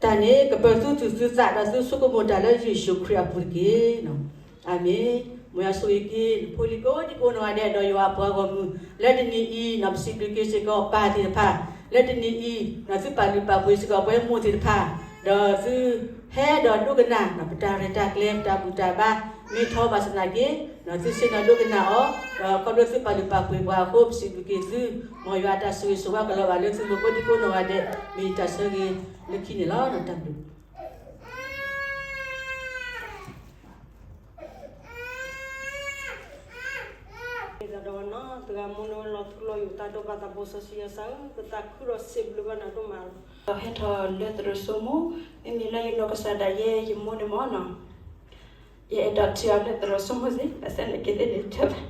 တၢ်န့ၣ် ကပၢၤသုသူၣ်သုသး ဒီးသုဆိကမိၣ်တၢ်လၢယ့ၣ်ၡူးခရံာ်အပူၤတက့ၢ်. အၤမ့ၣ်. မ်ယွၤဆိၣ်ဂ့ၤက့ၤ ဖိလံၤကိးဒံကိးနီၢ်ဂၤဒဲး ဒီးယွၤအပှၤဂီၢ်မုၢ် လၢတနံၤအံၤ ပစံးဘျုးက့ၤစ့ၢ်ကီးပၢ်သ့ၣ်တဖၣ် လၢတနံၤအံၤ သုပာ်လုၢ်ပာ်ပှ့ၤစ့ၢ်ကီးပဝဲမိၢ်သ့ၣ်တဖၣ် ဒီးသုဟဲဒီးဒိကနၣ် ပတၢ်ရဲၣ်တၢ်ကျဲၤ ပတၢ်ဘူၣ်တၢ်ဘါ မ့ၢ်ထီဘၣ်ဆၣ်သနာ်က့ သုဆ့ၣ်နီၤဒိကနၣ်အီၤ ဒီးခီဖျိသုပာ်လုၢ်ပာ်ပှ့ၤပှၤအဃိ ပစံးဘျုးက့ၤသု မ်ယွၤအတၢ်ဆိၣ်ဂ့ၤဆိၣ်ဝါကလီၤဘၣ်လၢသုလိၤကိးဒံကိးနီၢ်ဂၤဒဲး မ့ၢ်ယတၢ်ဆၢဂ့ၤလၢခံန့ၣ်လီၤ. တၢ်ဘျုး ဒီးနီၢ်တဂၤမူန့ၢ်ဝဲလီၤထူလီၤယိာ် တၢ်ဒိးဘၣ်သးဘိစီဆှံယသးဧၢ ပသးခုဒီးစံးဘျုးဘၣ်နၤဒိၣ်မးလီၤ. ဒီးဟဲထီၣ်လၢသရိာ်စိမိၣ် မ့မ့ၢ်လၢယနီၢ်ကစၢ်ဒၣ်ယဲ ယမိၢ်န့ၣ်မ့ၢ်နီၤ ယအဲၣ်ဒိးထံၣ်အီၤလၢသရိာ်စိမိၣ်စ့ၢ် ဘၣ်ဆၣ်န့ၣ်က့ၤသ့ၣ်န့ၣ်တဘၣ်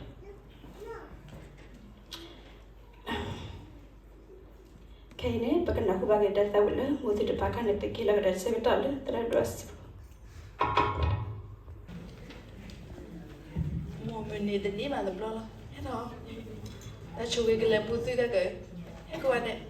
ခဲအံၤန့ၣ် ပကနၢ်ဟူဘၣ်က့ၤတၢ်သးဝံၣ်လၢ မိၢ်သ့ၣ်တဖၣ်ခါန့ၣ် ပက့ၤလီၤကဒီးဆၢကတီၢ်လၢသရၣ်ဒိၣ်အစုပူၤ မိၢ်မုၢ်နံၤတနံၤဘၣ်တဘျီလီၤ ဟဲထီၣ် တၢ်ဆိၣ်ဂ့ၤကလဲၤပူၤသုတၢ်ကၢ ဟဲကဝဲၤန့ၣ်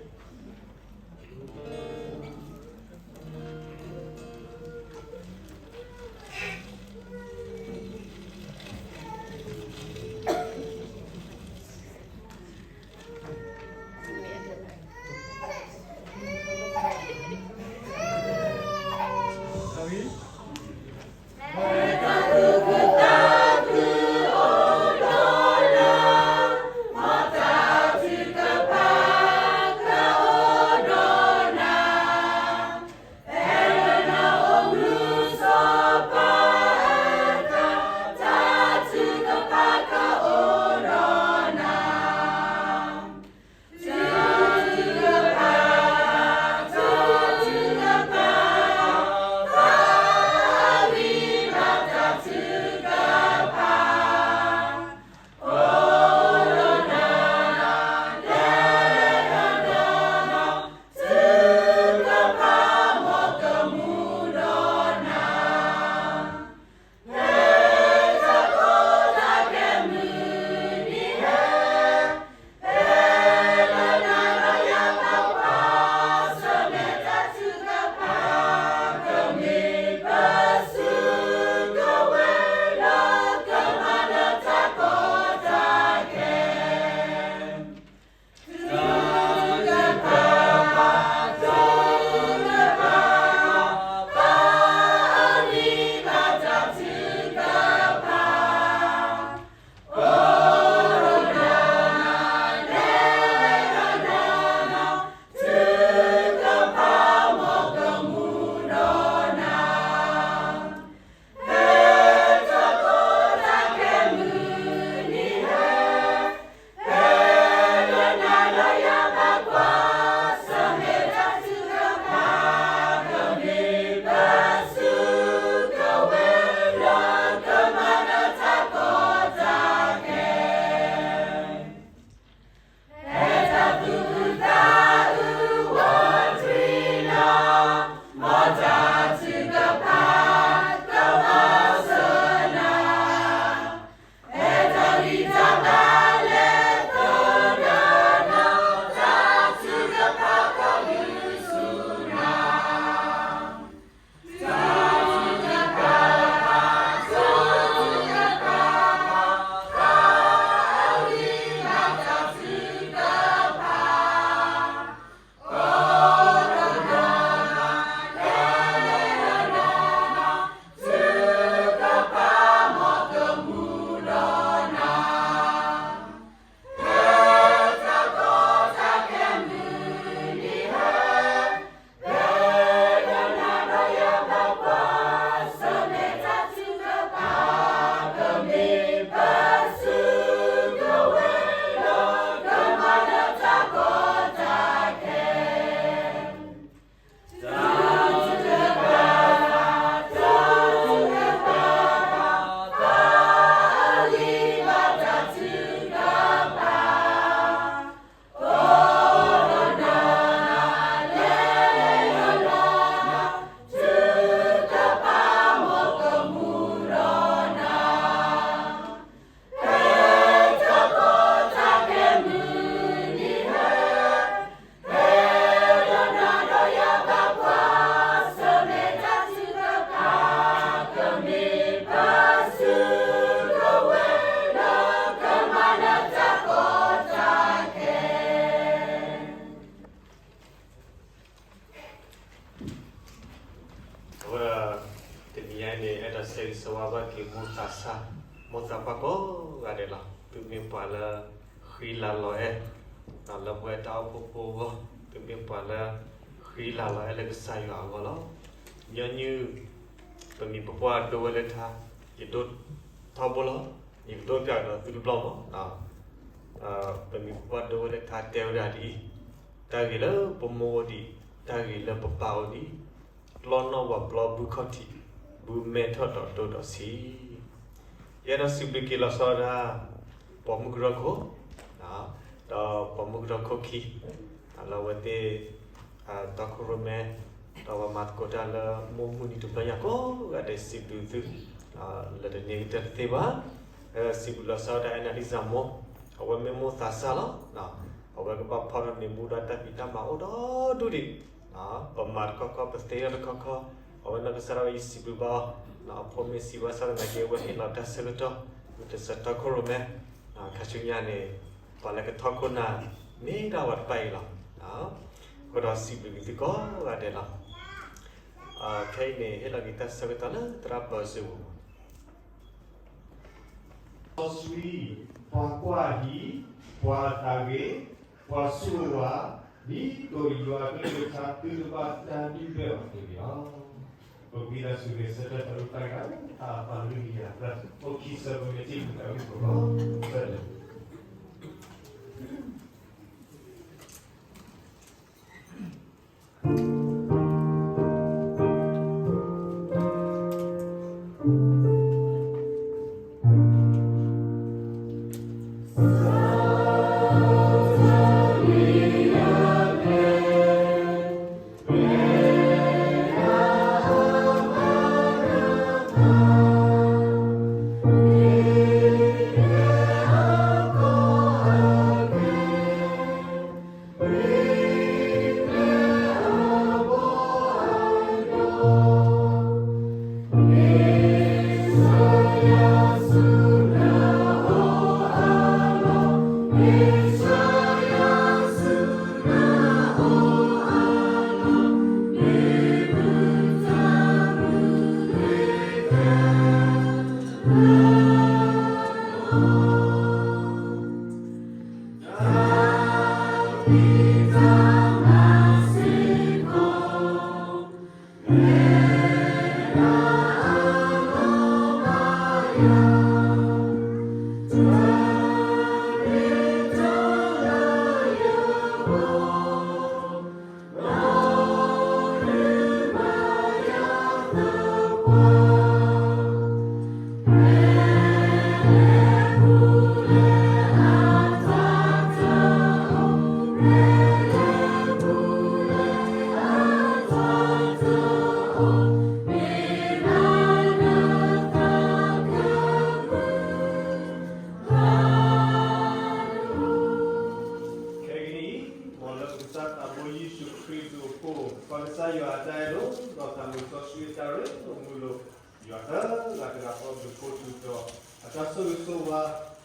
မိၢ်သးပှၢ်ကိးဂၤဒဲးလီၤ. သုမ့ၢ်ပှၤလၢ ဃံလၤလီၤအဲၣ် လၢပဝဲတၢ်အိၣ်ဖှိၣ်ဖိအဂီၢ်, သုမ့ၢ်ပှၤလၢ ဃံလၤလီၤအဲၣ်လၢကစၢ်ယွၤအဂီၢ်လီၤ. ညီနုၢ် ပမံၤပပှၢ်ဒိဝဲလၢထါ, ယဒိၣ်ထီဘိလီၤ. ယကဒိၣ်ပျးဒီးသုတဘျီမး. ပမံၤပပှၢ်ဒိဝဲလၢထါတဲဝဲဒၣ်ဒ်အံၤ, တၢ်ဂ့ၤလၢပမိၢ်အိၣ်ဒံး, တၢ်ဂ့ၤလၢပပၢ်အိၣ်ဒံး, ကျီနီၣ်ဝၤပျီဘုခီၣ်ထံး, ဘုမဲထီၣ်ဒီးတိၢ်ဒီးဆံး. ယအဲၣ်ဒိးစံးဘျုးက့ၤလီၤဆီဒၣ် ပိာ်မုၣ်ကရၢခိၣ် ဒီးပိာ်မုၣ်ကရၢခိၣ်ခံ လၢအဝဲသ့ၣ် တီခိၣ်ရိၣ်မဲ ဒီးပှၤမၤသကိးတၢ်လၢမိၢ်မုၢ်နံၤတဘျီညါကိးဂၤဒဲး စံးဘျုးသု လၢတန့ၢ်ကတၢၢ်တသ့ဘၣ်. စံးဘျုးလီၤဆီဒၣ် အဲၣ်နၤဒံစၢ်မိၢ်, အဝဲမ့ၢ်မိၢ်သးစၢ်လီၤ. အဝဲကဘၣ်ဖီၣ်ထီၣ်န့ၢ်မူဒါတၢ်ဖံးတၢ်မၤအိၣ်ဒီဒူၣ်ဒံး, ပမၤတခီခီ ပသ့ထီၣ်တခီခီ, အဝဲနီၢ်ကစၢ်ဒၣ်ဝဲယစံးဘျုးဘၣ်အီၤ, အဖိမ့ၢ်စံးဘၣ်ဆၣ်သနာ်က့ အဝဲဟ့ၣ်လီၤတၢ်ဆၢကတီၢ် မ့ၢ်တစဲးတီခိၣ်ရိၣ်မဲ ခါဆူညါန့ၣ် ပှၤလၢကထီၣ်ခိၣ်နၢ် မ့ၢ်ဒၣ်ဝဲတဖၣ်အံၤလီၤ. အဃိဒီးစံးဘျုးက့ၤသုကိးဂၤဒဲးလီၤ. ခဲအံၤန့ၣ် ဟ့ၣ်လီၤက့ၤတၢ်ဆၢကတီၢ်လၢသရၣ်ပၢၤစၢၤပူၤ စီဆှံ, ပှၤကွၢ်ဟံၣ်, ပှၤအသးဂ့ၤ, ပှၤဆူၣ်ဝါ, ဒ်သိးယွၤအကလုၢ်ကထါသုတဘၣ်တၢ်ဒုၣ်ဒွဲၣ်အီၤတဂ့ၤလီၤ. ပကဝံသးစူၤဂ့ၤဆၢထၢၣ်တၢ်အိၣ်ဖျါတဂၤ ဟါလ့လူယၤ အိၣ်ခံဆၢဖိ မ့ၢ်ထံၣ်မုာ်သးဝံၣ်ဖိလီၤ. ဆၢထၢၣ်ခဲကနံၣ်အံၤ မ်လၢပကစၢ်သးဘိယ့ၣ်ၡူးခရံာ်ဒိၣ်အဃိ ပၢ်ကစၢ်ယွၤအတၢ်အဲၣ်ဒိၣ် ဒီးသးမုၢ်စီဆှံအတၢ်ရ့လိာ်မုာ်လိာ် ယွၤတဂၤတဂၤဃီ ဘျုးဖှိၣ်ထူးတီၤ အတၢ်ဆိၣ်ဂ့ၤဆိၣ်ဝါ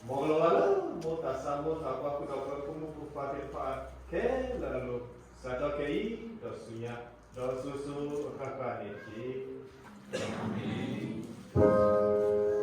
မ်ကလီၤဝါလၢမိၢ်သးစၢ် မိၢ်သးပှၢ် ဃုာ်ဒီးပှၤဖိမုၣ်ဖိခွါသ့ၣ်တဖၣ်ခဲလၢာ်အလိၤ စးထီၣ်ခဲအံၤဒီးဆူညါ ဒီးစိၤစိၤအဃၣ်ဃၣ်န့ၣ်တက့ၢ်. အၤမ့ၣ်.